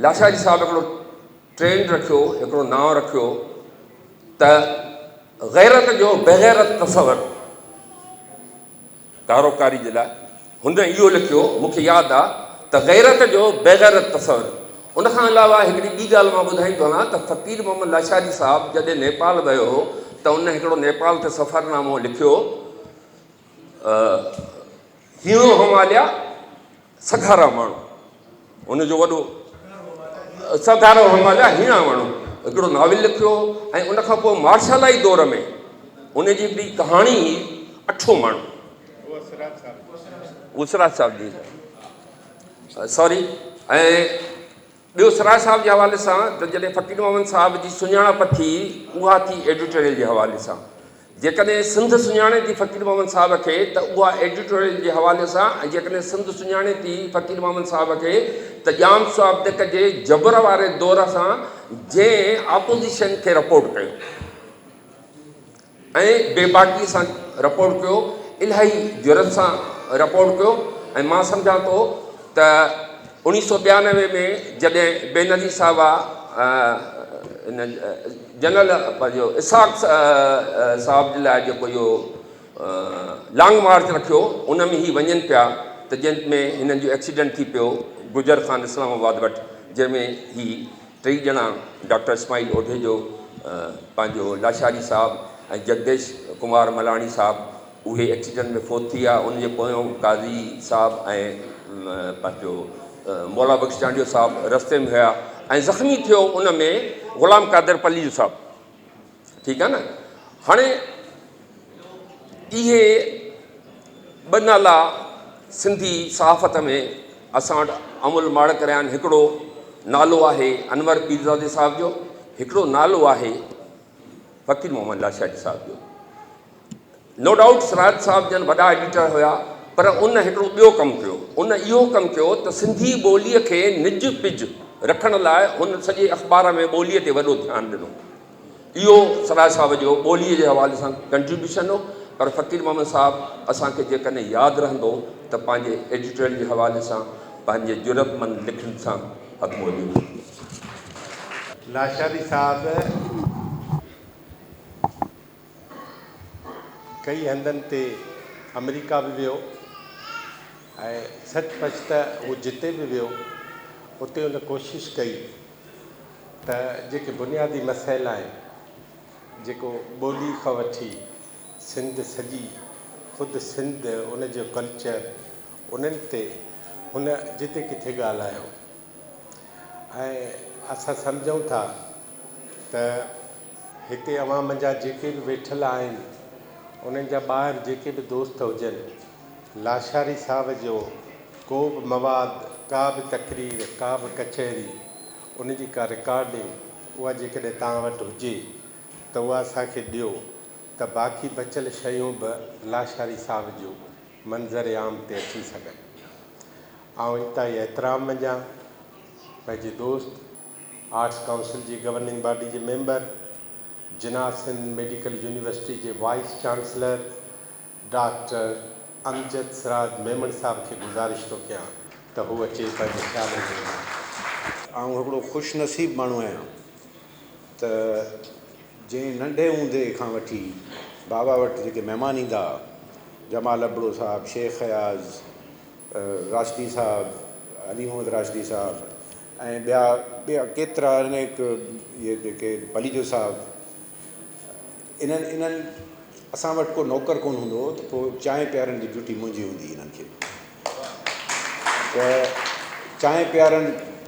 لاشاري صاحب هڪڙو ٽرينڊ رکيو، هڪڙو نانء رکيو ته غيرت جو بغيرت تصور. ڪاروڪاري جي لاء هن اهو لکيو، مون کي ياد آ ته غيرت جو بيغيرت تصور. ان کان علاوه هڪڙي ٻي ڳالهه مان ٻڌائيندو هلان ته فقير محمد لاشاري صاحب جڏهن نيپال ويو هو ته ان هڪڙو نيپال تي سفرنامو لکيو هيڻو هماليا سگهارا ماڻهو ان جو وڏو سگهارو هماليا هيڻا ماڻهو هڪڙو ناول لکيو هو ۽ ان کان پوء مارشالائي دور ۾ ان جي هڪڙي ڪهاڻي هئي اٺو ماڻهو اهو سراج صاحب جي سوري ۽ ٻيو سراج صاحب جي حوالي سان ته جڏهن فقير محمد صاحب جي سڃاڻپ ٿي اها ٿي ايڊيٽوريل جي حوالي سان جيڪڏهن سنڌ سڃاڻي ٿي فقير محمد صاحب کي ته اها ايڊيٽوريل جي حوالي سان ۽ جيڪڏهن سنڌ سڃاڻي ٿي فقير محمد صاحب کي ته ڄام صادق جي جبر واري دور سان جنهن آپوزيشن کي رپورٽ ڪيو ۽ بيباڪي سان رپورٽ ڪيو الاهي جرئت سان رپورٽ ڪيو ۽ مان سمجهان ٿو ته اوڻيهه سو 92 ۾ جڏهن بينظير صاحبه ان جنرل پنهنجو اسحاق صاحب جي لاء جيڪو اهو لانگ مارچ رکيو ان ۾ هي وڃن پيا ته جنهن ۾ هنن جو ايڪسيڊنٽ ٿي پيو گجر خان اسلام آباد وٽ جنهن ۾ هي ٽئي ڄڻا ڊاڪٽر اسماعيل اوڍيجو پنهنجو لاشاري صاحب ۽ جگديش ڪمار ملاڻي صاحب اهي ايڪسيڊنٽ ۾ فوت ٿي ويا ان جي پويون قاضي صاحب ۽ پنهنجو مولا بخش چانڊيو صاحب رستي ۾ هيا ۽ زخمي ٿيو ان ۾ غلام قادر پليجو صاحب ٺيڪ آ نه هاڻي اهي ٻه نالا سنڌي صحافت ۾ اسان وٽ امل ماڙڪ رهيا آهن. هڪڙو نالو آهي انور پيرزادي صاحب جو، هڪڙو نالو آهي فقير محمد لاشاري صاحب جو. نو ڊائوٽ سراج صاحب جن وڏا ايڊيٽر هيا پر ان هڪڙو ٻيو ڪم ڪيو. ان اهو ڪم ڪيو ته سنڌي ٻوليء کي نج پج رکڻ لاء هن سڄي اخبار ۾ ٻوليء تي وڏو ڌيان ڏنو. اهو سراج صاحب جو ٻوليء جي حوالي سان ڪنٽريبيوشن هو پر فقير محمد صاحب اسان کي جيڪڏهن ياد رهندو ته پنهنجي ايڊيٽوريل جي حوالي سان پنهنجي جرئتمند لکڻين سان حق موجود. لاشاري صاحب ڪئي هنڌن تي آمريڪا به ويو ۽ سچ پچ ته هو جتي به ويو اتي هن ڪوشش ڪئي ته جيڪي بنيادي مسئلا آهن جيڪو ٻولي کان وٺي سنڌ سڄي خود سنڌ ان جو ڪلچر انهن تي هن جتي ڪٿي ڳالهايو ۽ اسان سمجهون ٿا ته هتي اوهان منجهان جيڪي به ويٺل آهن، انهن جا ٻاهر جيڪي به دوست هجن، لاشاري صاحب جو ڪو به مواد، ڪا به تقرير، ڪا به ڪچهري، ان جي ڪا رڪارڊنگ، اها جيڪڏهن توهان وٽ هجي ته اها اسان کي ڏيو ته باقي بچيل شيون به لاشاري صاحب جون منظر عام تي اچي سگهن. آئون انتهائي احترام منجهان پنهنجي دوست آرٽس ڪائونسل جي گورننگ باڊي جي member, Jinnah Sindh medical university جي vice chancellor doctor Amjad Siraj Memon صاحب کي گذارش ٿو ڪيان ته هو اچي پنهنجي خيالن جو اظهار ڪن. آئون هڪڙو خوش نصيب ماڻهو آهيان ته جنهن ننڍي هوندي کان وٺي بابا وٽ جيڪي مهمان ايندا ها، جمال ابڙو صاحب، شيخ اياز، راشدي صاحب، علي محمد راشدي صاحب ۽ ٻيا ٻيا ڪيترا انيڪ اهي جيڪي پليجو صاحب انهن انهن اسان وٽ ڪو نوڪر ڪونه هوندو هو ته پوء چانهه پيارڻ جي ڊيوٽي منهنجي هوندي هئي انهن کي ته چانهه پيارڻ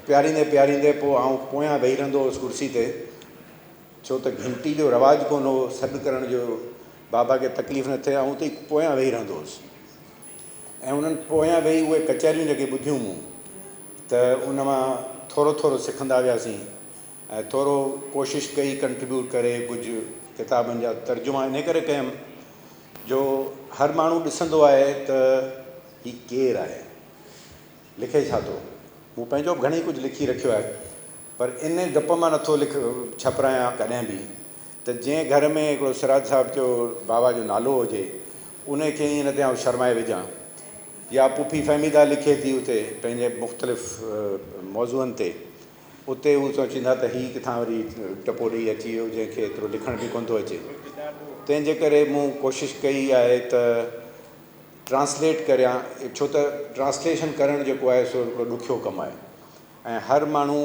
پياريندي پياريندي پوء آئون پويان ويهي رهندو هوس ڪرسي تي ڇو ته گهنٽي جو رواج ڪونه هو سڏ ڪرڻ جو بابا کي تڪليف نه ٿئي آئون اتي ئي پويان ويهي رهندو هوس ۽ انهن پويان ويهي اهي ڪچهريون جيڪي ٻڌيون مون ته ان مان ٿورو ٿورو سکندا وياسين ۽ ٿورو ڪوشش ڪئي ڪنٽريبيوٽ ڪري ڪجهه ڪتابن جا ترجما انهي ڪري ڪيم جو هر ماڻهو ڏسندو آهي ته هي ڪير آهي لکي ڇا ٿو مون پنهنجو به گهڻي ڪجهه لکي رکيو آهي پر انهي ڊپ مان نٿو لک ڇپرايان ڪڏهن به ته جنهن گهر ۾ هڪڙو سراج صاحب جو بابا جو نالو هجي انهي کي ائين نه ته آئون شرمائي وجهان يا پڦي فهميده لکي ٿي اتي پنهنجي مختلف موضوعن تي اتي هو سوچيندا ته هي ڪٿان وري ٽپو ڏئي اچي ويو جنهن کي ايترو لکڻ به ڪونه ٿو اچي تنهن جي ڪري مون ڪوشش ڪئي آهي ته ٽرانسليٽ ڪريان ڇو ته ٽرانسليشن ڪرڻ جيڪو آهي سو هڪڙو ڏکيو ڪم آهي ۽ هر ماڻهو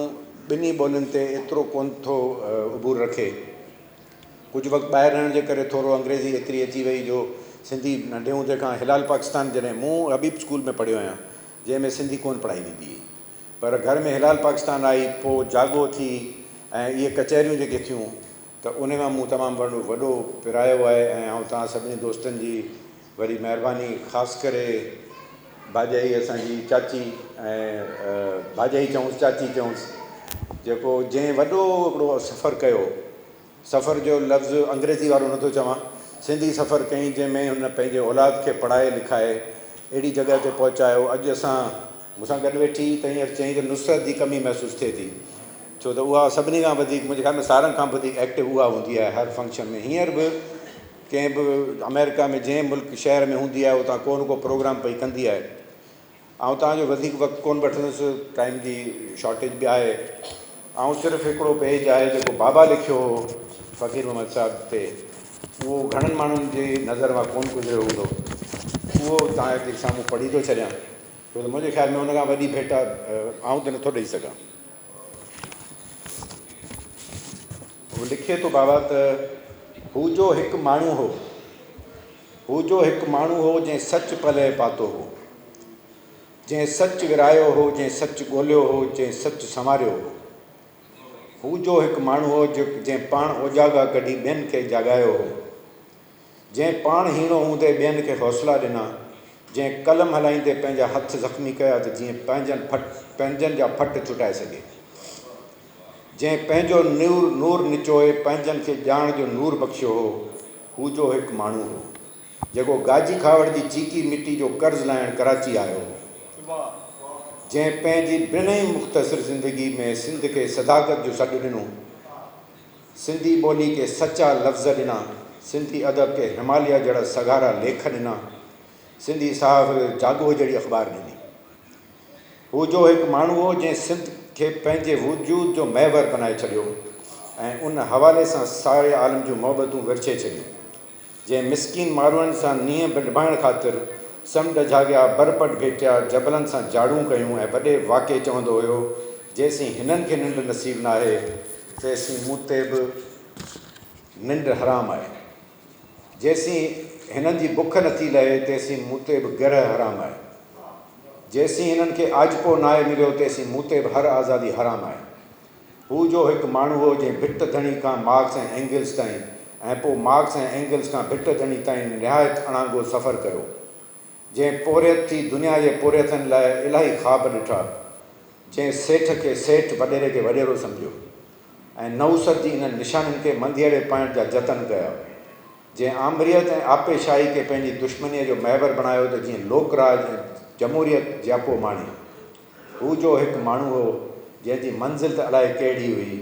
ٻنهي ٻولين تي ايترو ڪونه ٿو عبور رکي. ڪجهه وقت ٻاهر رهڻ جي ڪري ٿورو انگريزي ايتري اچي وئي جو سنڌي ننڍي هوندي کان هلال پاڪستان جڏهن مون حبيب اسڪول ۾ پڙهيو آهيان جنهن ۾ سنڌي ڪونه پڙهائي ويندي هئي پر گهر ۾ هلال پاڪستان آئي پوء جاڳو ٿي ۽ اهي ڪچهريون جيڪي ٿيون ته انهي مان مون تمام وڏو پرايو آهي ۽ آئون توهان سڀني دوستن جي وري مهرباني خاص ڪري ڀاڄائي اسان جي چاچي ۽ ڀاڄائي چئونس چاچي چئونس جيڪو جنهن وڏو هڪڙو سفر ڪيو سفر جو لفظ انگريزي وارو نٿو چوان سنڌي سفر ڪيائين جنهن ۾ هن پنهنجي اولاد کي پڙهائي لکائي اهڙي جڳهه تي پهچايو اڄ اسان مون سان گڏ ويٺي ته هينئر چيائين ته نصرت جي ڪمي محسوس ٿئي ٿي ڇو ته اها سڀني کان وڌيڪ منهنجي خيال ۾ سارنگ کان وڌيڪ ايڪٽو اها هوندي آهي هر فنڪشن ۾ هينئر به ڪنهن به آمريڪا ۾ جنهن ملڪ شهر ۾ هوندي آهي اتان ڪو نه ڪو پروگرام پئي ڪندي آهي. آئون توهان جو وڌيڪ وقت ڪونه وٺندس ٽائيم جي شارٽيج به آهي. آئون صرف هڪڙو پيج آهي جيڪو بابا لکيو هو فقير محمد صاحب تي اهو گهڻن ماڻهن جي نظر مان ڪونه گذريو هوندو اهو توهان جي سامهون پڙهي ٿو ڇڏيان ڇو ته منهنجي خيال ۾ ان کان وڏي ڀيٽا آئون ته نٿو ڏئي سگهان. هو لکي ٿو بابا ته هو جو هڪ ماڻهو هو، هو جو هڪ ماڻهو هو جنهن سچ پلئه پاتو هو، جنهن سچ ورهايو هو، جنهن سچ ڳوليو هو، جنهن سچ سنواريو هو. هو جو هڪ ماڻهو هو جنهن پاڻ اوجاڳا ڪڍي ٻين کي جاڳايو هو، جنهن پاڻ هيڻو هوندي ٻين کي حوصلا ڏنا، جنهن قلم هلائيندي پنهنجا هٿ زخمي ڪيا ته جيئن پنهنجن ڦٽ پنهنجن جا ڦٽ ڇٽائي سگهي. جنهن پنهنجو نور نور نچوئي پنهنجن کي ڄاڻ جو نور بخشيو هو، هو جو هڪ ماڻهو هو، جيڪو گاجي کهاوڙ جي چيڪي مٽي جو قرض لاهڻ ڪراچي آيو هو. جنهن پنهنجي بنهه مختصر زندگي ۾ سنڌ کي صداقت جو سڏ ڏنو. سنڌي ٻولي کي سچا لفظ ڏنا، سنڌي ادب کي هماليه جهڙا سگهارا ليک ڏنا، سنڌي صحافت کي جاڳو جهڙي اخبار ڏني. هو جو هڪ ماڻهو هو جنهن سنڌ کي پنهنجي وجود جو محور بنائي ڇڏيو ۽ ان حوالي سان ساري عالم جون محبتون ورڇي ڇڏيون. جنهن مسڪين ماروئن سان نينهن نڀائڻ خاطر سمنڊ جهاڳيا، بر پٽ ڀيٽيا، جبلن سان جاڙون ڪيون ۽ وڏي واڪي چوندو هيو، جيسين هنن کي ننڊ نصيب ناهي، تيسين مون تي به ننڊ حرام آهي. جيسين هنن جي بک نٿي لهي، تيسين مون تي به گرهه حرام آهي. جيسين هنن کي آجپو ناهي مليو، تيسين مون تي به هر آزادي حرام آهي. هو جو هڪ ماڻهو هو جنهن ڀٽ ڌڻي کان مارڪس ۽ اينگلز تائين ۽ پوء مارڪس ۽ اينگلز کان ڀٽ ڌڻي تائين نهايت اڻانگو سفر ڪيو. جنهن پورهيت ٿي دنيا جي پورهيتن لاء الاهي خواب ڏٺا. جنهن سيٺ کي سيٺ، وڏيري کي وڏيرو سمجهيو ۽ نحوست جي انهن نشانين کي منڌيئڙي پائڻ جا جتن ڪيا. جنهن آمريت ۽ آپي شاهي کي پنهنجي دشمنيء جو محور بڻايو ته جيئن لوڪ راڄ ۽ جمهوريت جياپو ماڻي. هو جو هڪ ماڻهو هو، جنهن جي منزل ته الائي ڪهڙي هئي،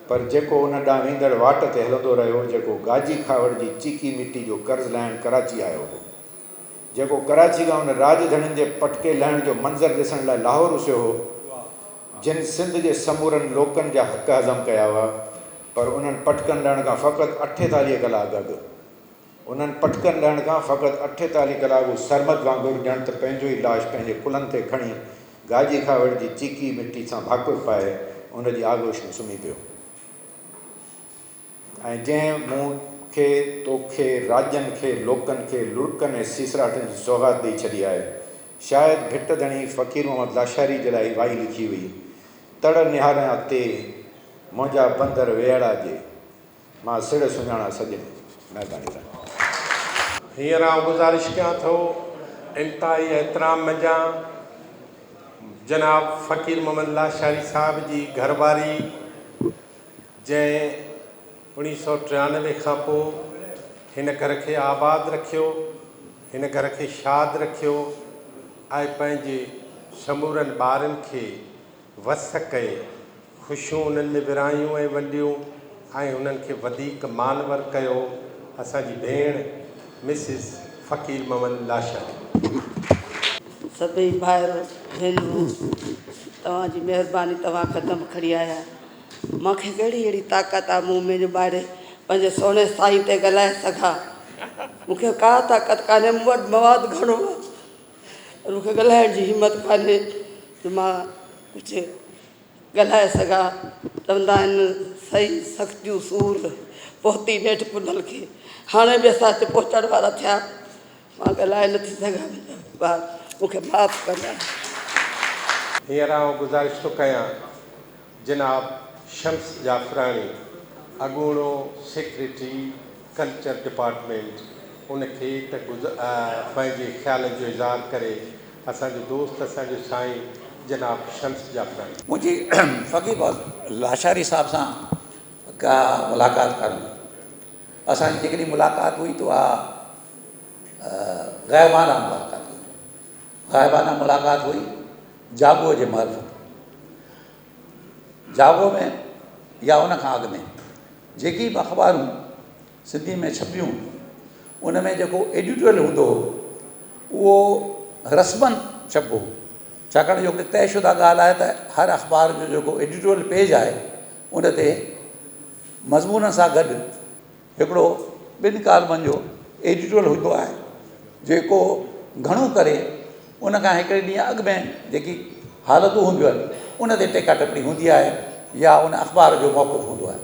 پر جيڪو ان ڏانهن ويندڙ واٽ تي هلندو رهيو، جيڪو گاجي کهاوڙ جي چيڪي مٽي جو قرض لاهڻ ڪراچي آيو هو. جيڪو ڪراچي کان ان راڄ ڌڻين جي پٽڪي لهڻ جو منظر ڏسڻ لاء لاهور اسهيو هو، جن سنڌ جي سمورن لوڪن جا حق هضم ڪيا هئا، پر انهن پٽڪن لهڻ کان فقط 48 ڪلاڪ اڳ. انهن پٽڪن لهڻ کان فقط 48 ڪلاڪ هو سرمد وانگر ڄڻ ته پنهنجو ئي لاش پنهنجي ڪلهن تي کڻي گاجي کاوڙ جي چيڪي مٽي سان ڀاڪر پائي ان جي آغوش ۾ سمهي پيو. ۽ جنهن مون کي، توکي، راڄن کي، لوڪن کي لڙڪن ۽ سيسراٽن جي سوغات ڏئي ڇڏي آهي. شايد ڀٽ ڌڻي فقير محمد لاشاري جي لاء هي وائي لکي هئي. تڙ نهاريان تي، منهنجا بندر ويهڙا جي. مان سڙهه سڃاڻان سڄڻ. مهرباني سائين. هينئر آئون گذارش ڪيان ٿو انتهائي احترام منجهان جناب فقير محمد لاشاري صاحب جي گهر واري جنهن 1993 کان پوء هن گهر کي آباد رکيو، هن گهر کي شاد رکيو ۽ پنهنجي سمورن ٻارن کي وس ڪئي، خوشيون انهن ۾ ورهايون ۽ ونڊيون ۽ انهن کي وڌيڪ مانور ڪيو اسان جي ڀيڻ مسز فقير محمد لاشاري. سڀئي ڀائر ڀينرون توهان جي مهرباني توهان قدم کڻي آيا مان کي ڪهڙي اهڙي طاقت آ مون ۾ جو ٻاهري پنهنجي سهڻي سائين تي ڳالهائي سگهان مون کي ڪا طاقت ڪانهي مون وٽ مواد گهڻو آ پر مون کي ڳالهائڻ جي همت ڪانهي جو مان ڪجهه ڳالهائي سگهان. چوندا آهن سهي سختيون سور پهتي نيٺ پنهل کي. هاڻي به اسان هتي پهچڻ وارا ٿيا. مان ڳالهائي نٿي سگهان منهنجا ٻار مون کي معاف ڪندا. هينئر آئون گذارش ٿو ڪيان جناب شمس جعفراڻي اڳوڻو سيڪريٽري ڪلچر ڊپارٽمينٽ ان کي ته پنهنجي خيالن جو اظهار ڪري اسان جو دوست اسان جو سائين جناب شمس جعفراڻي. منهنجي فقير باز لاشاري صاحب سان ڪا ملاقات ڪانه هئي. اسان جي جيڪڏهن ملاقات هئي ته اها غائبانه ملاقات هئي. غائبانه ملاقات هئي جاڳو جي معرفت. جاڳو ۾ يا ان کان اڳ ۾ جيڪي به اخبارون سنڌي ۾ ڇپبيون ان ۾ جيڪو ايڊيٽوريل هوندو هو اهو رسمن ڇپبو هو ڇاڪاڻ جو هڪڙي طئي شده ڳالهه آهي ته هر اخبار جو جيڪو ايڊيٽوريل پيج آهي ان تي مضمون سان گڏ هڪڙو ٻن ڪالمن جو ايڊيٽوريل هوندو آهي جيڪو گهڻو ڪري ان کان هڪڙي ڏينهن اڳ ۾ جيڪي حالتون هونديون آهن ان تي ٽيڪا ٽپڻي هوندي آهي يا ان اخبار جو موقف هوندو آهي.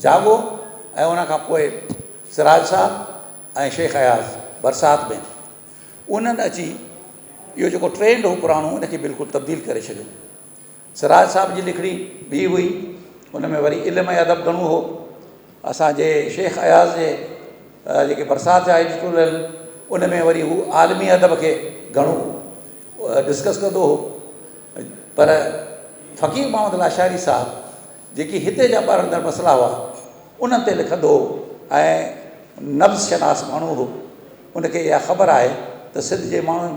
جاڳو ۽ ان کان پوء سراج صاحب ۽ شيخ اياز برسات ۾ انهن اچي اهو جيڪو ٽرينڊ هو پراڻو ان کي بلڪل تبديل ڪري ڇڏيو. سراج صاحب جي لکڻي ٻي هئي، ان ۾ وري علم ۽ ادب گهڻو هو. اسان جي شيخ اياز جي جيڪي برسات جا ايڊيٽوريل آهن ان ۾ وري هو عالمي ادب کي گهڻو ڊسڪس ڪندو هو پر فقير محمد لاشاري صاحب جيڪي هتي جا ٻرندڙ مسئلا هئا انهن تي لکندو هو ۽ نبض شناس ماڻهو هو ان کي اها خبر آهي ته سنڌ جي ماڻهن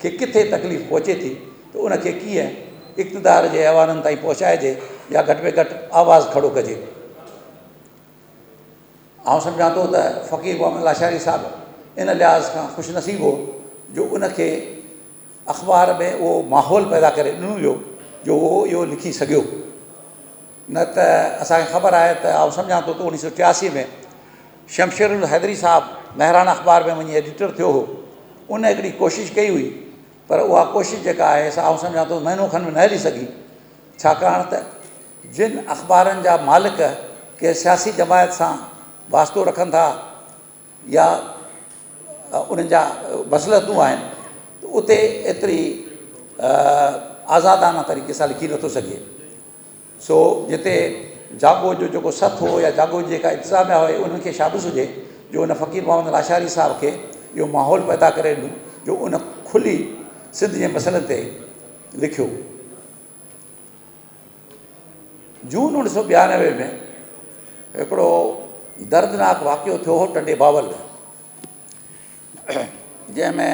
کي ڪٿي تڪليف پهچي ٿي ته ان کي ڪيئن اقتدار جي ايوانن تائين پهچائجي يا گهٽ ۾ گهٽ آواز کڙو ڪجي. آئون سمجهان ٿو ته فقير محمد لاشاري صاحب ان لحاظ کان خوش نصيب هو جو ان کي اخبار ۾ اهو ماحول پيدا ڪري ڏنو ويو جو اهو اهو لکي سگهيو نه ته اسان کي خبر آهي ته آئون سمجهان ٿو ته اوڻيهه سو ٽياسي ۾ شمشير الحيدري صاحب مهراڻ اخبار ۾ وڃي ايڊيٽر ٿيو هو ان هڪڙي ڪوشش ڪئي هئي پر اها ڪوشش جيڪا آهي سا آئون سمجهان ٿو مهينو کن به نه هلي سگهي ڇاڪاڻ ته جن اخبارن جا مالڪ ڪنهن سياسي جماعت سان واسطو رکن ٿا يا انهن جا مصلحتون آهن ته اتي ايتري آزادانه طريقي سان لکي نٿو سگهي سو جتي جاڳو جو جيڪو سٿ هو يا جاڳو جي جيڪا انتظاميا هئي انهن کي شابس هجي جو ان فقير محمد لاشاري صاحب کي اهو ماحول پيدا ڪري ڏنو جو ان کلي سنڌ جي مسئلن تي لکيو. جون اوڻيهه سو 92 ۾ هڪڙو دردناڪ واقعو ٿيو هو ٽنڊي بابل ۾ جنهن ۾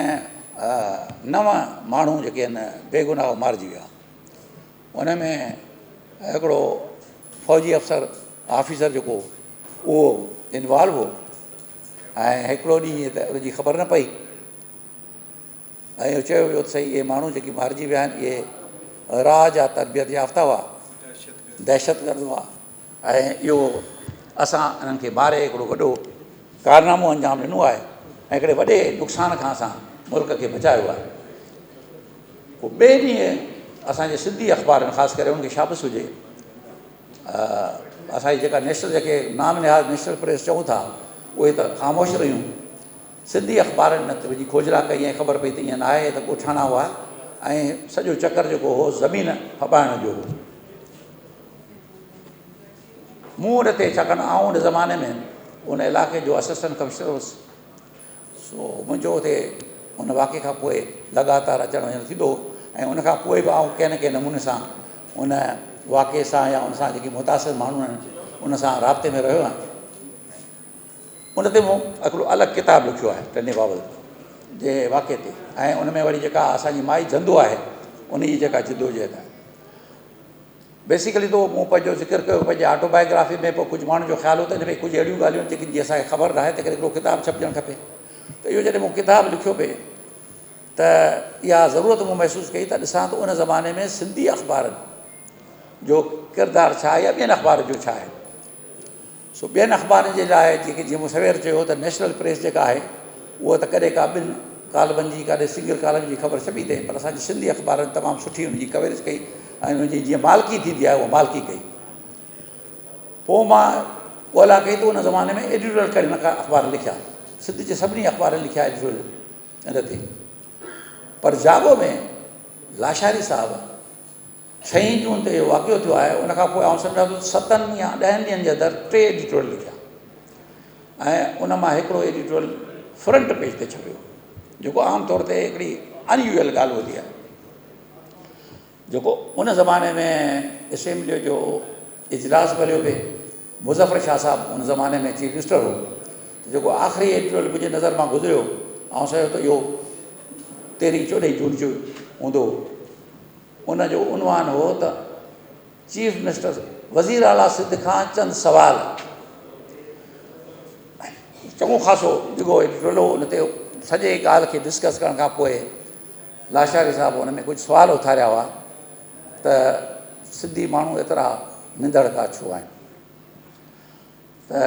نو ماڻهو جيڪي آهن بيگناهه مارجي ويا ان ۾ هڪڙو فوجي افسر آفيسر جيڪو اهو انوالو هو ۽ هڪڙو ڏينهن ته ان جي خبر نه پئي ۽ اهو چيو ويو ته سائين اهي ماڻهو جيڪي مارجي ويا آهن اهي را جا تربيت يافته هئا دهشتگرد هئا ۽ اهو اسان انهن کي ماري هڪڙو وڏو ڪارنامو انجام ڏنو آهي ۽ هڪڙي وڏي نقصان کان اسان ملڪ کي بچايو آهي پوء ٻئي ڏينهن اسانجي سنڌي اخبارن خاص ڪري ان کي شابس هجي اسانجي جيڪا نيشنل جيڪي نام نهاد نيشنل پريس چئون ٿا اهي ته خاموش رهيون سنڌي اخبارن ان تي وڃي کوجنا ڪئي ۽ خبر پئي ته ائين ناهي ته ڳوٺاڻا هئا ۽ سڄو چڪر جيڪو هو زمين ڦٻائڻ جو هو. مون ان تي ڇاڪاڻ آئون ان زماني ۾ ان علائقي جو اسسٽنٽ ڪمشنر هوس سو منهنجو اتي ان واقعي کان پوء لڳاتار اچڻ وڃڻ ٿيندو هو ۽ ان کان پوء به آئون ڪنهن نه ڪنهن نموني سان ان واقعي سان يا ان سان جيڪي متاثر ماڻهو آهن ان سان رابطي ۾ رهيو آهيان. ان تي مون هڪڙو الڳ ڪتاب لکيو آهي ٽنڊي بابل جي واقعي تي ۽ ان ۾ وري جيڪا اسان جي مائي جندو آهي ان جي جيڪا جدوجهد آهي بيسيڪلي تو مون پنهنجو ذڪر ڪيو پنهنجي آٽو بايوگرافي ۾ پوء ڪجهه ماڻهن جو خيال هو ته ان ۾ ڪجهه اهڙيون ڳالهيون جيڪي جي اسانکي خبر ناهي تنهن ڪري هڪڙو ڪتاب ڇپجڻ کپي ته اهو جڏهن مون ڪتاب لکيو پئي ته اها ضرورت مون محسوس ڪئي ته ڏسان ته ان زماني ۾ سنڌي اخبارن جو ڪردار ڇا آهي يا ٻين اخبارن جو ڇا آهي سو ٻين اخبارن جي لاء جيڪي جيئن مون سوير چيو ته نيشنل پريس جيڪا آهي اها ته ڪڏهن ڪا ٻن ڪالمن جي ڪڏهن سنگل ڪالم جي خبر ڇپي اٿئي پر اسان جي سنڌي اخبارن تمام سٺي ان جي ڪوريج ڪئي ۽ ان جي جيئن مالڪي ٿيندي آهي اها مالڪي ڪئي پوء مان ڳولا ڪئي ته ان زماني ۾ ايڊيٽوريل ڪهڙي نه اخبار لکيا سنڌ جي سڀني اخبارن لکيا ايڊيٽوريل ان تي پر جاڳو ۾ لاشاري صاحب ڇهين جون تي اهو واقعو ٿيو آهي ان کان پوء آئون سمجهان ٿو ستن يا ڏهن ڏينهن جي اندر ٽي ايڊيٽوريل لکيا ۽ ان مان هڪڙو ايڊيٽوريل فرنٽ پيج تي ڇپيو جيڪو عام طور تي هڪڙي ان يوزل ڳالهه هوندي آهي جيڪو ان زماني ۾ اسيمبليء جو اجلاس ڀريو پئي مظفر شاهه صاحب ان زماني ۾ چيف منسٽر هو جيڪو آخري ايڊيٽوريل منهنجي نظر مان گذريو آئون سمجهان ٿو اهو تيرهين چوڏهين جون جو هوندو ان جو عنوان هو ته چيف منسٽر وزير اعليٰ سنڌ کان چند سوال. چڱو خاصو ڊگهو ايڊيٽوريل هو، ان تي سڄي ڳالهه کي ڊسڪس ڪرڻ کان پوء لاشاري صاحب ان ۾ ڪجهه سوال اٿاريا هئا ته سنڌي ماڻهو ايترا ننڌڻڪا ڇو آهن؟ ته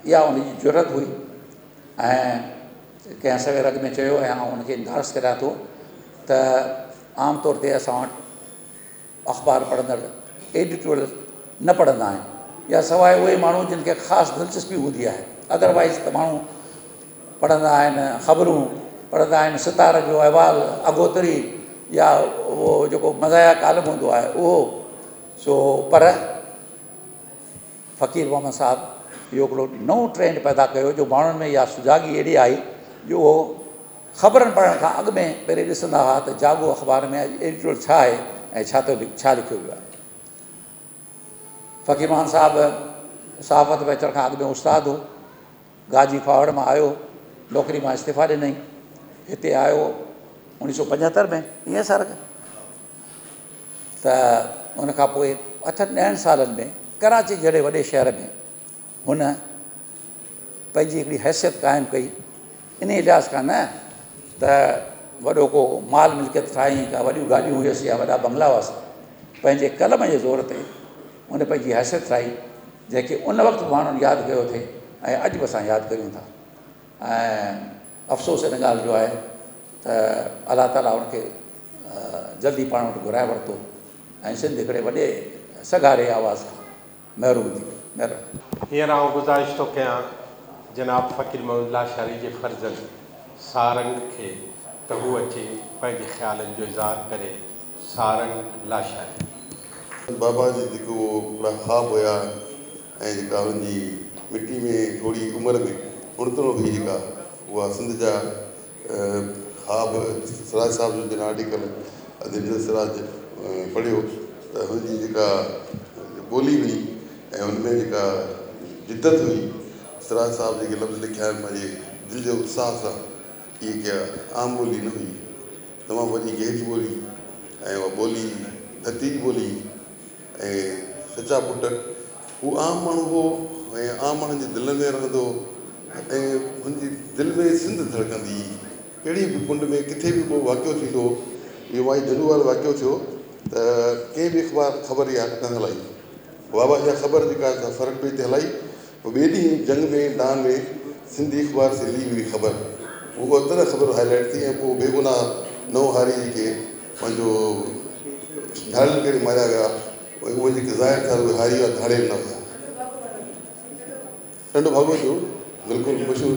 اها ان جي جرئت هئي ۽ ڪنهن سوير اڳ ۾ چيو ۽ آئون ان کي انداز ڪريان ٿو ته عام طور تي اسان وٽ اخبار پڙهندڙ ايڊيٽوريل نه پڙهندا آهن يا سواء اهي ماڻهو جن کي خاص دلچسپي هوندي آهي ادروائز ته ماڻهو پڙهندا آهن خبرون پڙهندا آهن ستار جو احوال اگوتري يا اهو جيڪو مزاحيه ڪالم هوندو آهي اهو سو پر فقير محمد صاحب اهو هڪڙو نئون ٽرينڊ پيدا ڪيو جو ماڻهن ۾ اها سجاڳي ايڏي آئي جو اهو خبرن پڙهڻ کان اڳ ۾ پهرين ڏسندا هئا ته جاڳو اخبار ۾ اڄ ايڊيٽوريل ڇا آهي ۽ ڇا ٿو ڇا لکيو ويو آهي. فقير محمد صاحب صحافت ۾ اچڻ کان اڳ ۾ استاد هو. گاجي کهاوڙ مان آيو، نوڪري مان استعيفا ڏنائين، هتي آيو اوڻيهه سو پنجهتر ۾ ائين سر ته ان کان پوء اٺن ڏهن سالن ۾ ڪراچي جهڙي وڏي شهر ۾ هن پنهنجي هڪڙي حيثيت قائم ڪئي. انهيء لحاظ کان نه ته وڏو ڪو مال ملڪيت ٺاهيائين، ڪا وڏيون گاڏيون هيس يا وڏا بنگلا هئس، پنهنجي قلم جي زور تي هن پنهنجي حيثيت ٺاهي، جنهن کي ان وقت به ماڻهن ياد ڪيو ٿي ۽ اڄ به اسان ياد ڪريون ٿا ۽ افسوس ان ڳالهه جو آهي ته الله تعاليٰ هن کي جلدي پاڻ وٽ گهرائي ورتو ۽ سنڌ هڪڙي وڏي سگهاري آواز کان محروم ٿي وئي. مهرباني. هينئر آئون گذارش ٿو ڪيان جناب فقير محمد لاشاري جي فرزند سارنگ کي ته هو اچي پنهنجي خيالن جو اظهار ڪري. سارنگ لاشاري. بابا جي جيڪو هڪڙا خواب هيا ۽ جيڪا هن جي مٽي ۾ ٿوري عمر ۾ اڻتڻو هئي جيڪا اها سنڌ جا خواب سراج صاحب جو جڏهن آرٽيڪل ادي سراج پڙهيو ته هن جي جيڪا ٻولي هئي ۽ ان ۾ جيڪا جدت هئي سراج صاحب جيڪي لفظ لکيا آهن پنهنجي دل جي اتساهه سان اهي ڪا عام ٻولي نه هئي تمام وڏي گهري ٻولي ۽ اها ٻولي ڌرتي جي ٻولي ۽ سچا پٽ هو عام ماڻهو هو ۽ عام ماڻهن جي دلن ۾ رهندو هو ۽ هن جي دل ۾ سنڌ ڌڙڪندي هئي. ڪهڙي به ڪنڊ ۾ ڪٿي به ڪو واقعو ٿيندو هو، اهو مائي جهنڊو وارو واقعو ٿيو ته ڪنهن به اخبار خبر اها نه هلائي. بابا اها خبر جيڪا سا فرنٽ پيج تي هلائي. پوء ٻئي ڏينهن جنگ ۾ ڊان ۾ سنڌي اخبار سي لي هئي خبر. اها تڏهن خبر هائي لائيٽ ٿي ۽ پوء بيگناهه نو هاري جيڪي پنهنجو ڌاڙيل ڪري ماريا ويا ۽ اهي جيڪي ظاهر ٿيا اهي هاري يا ڌاڙيل نه هيا. ٽنڊو ڀاڳو جو بلڪل مشهور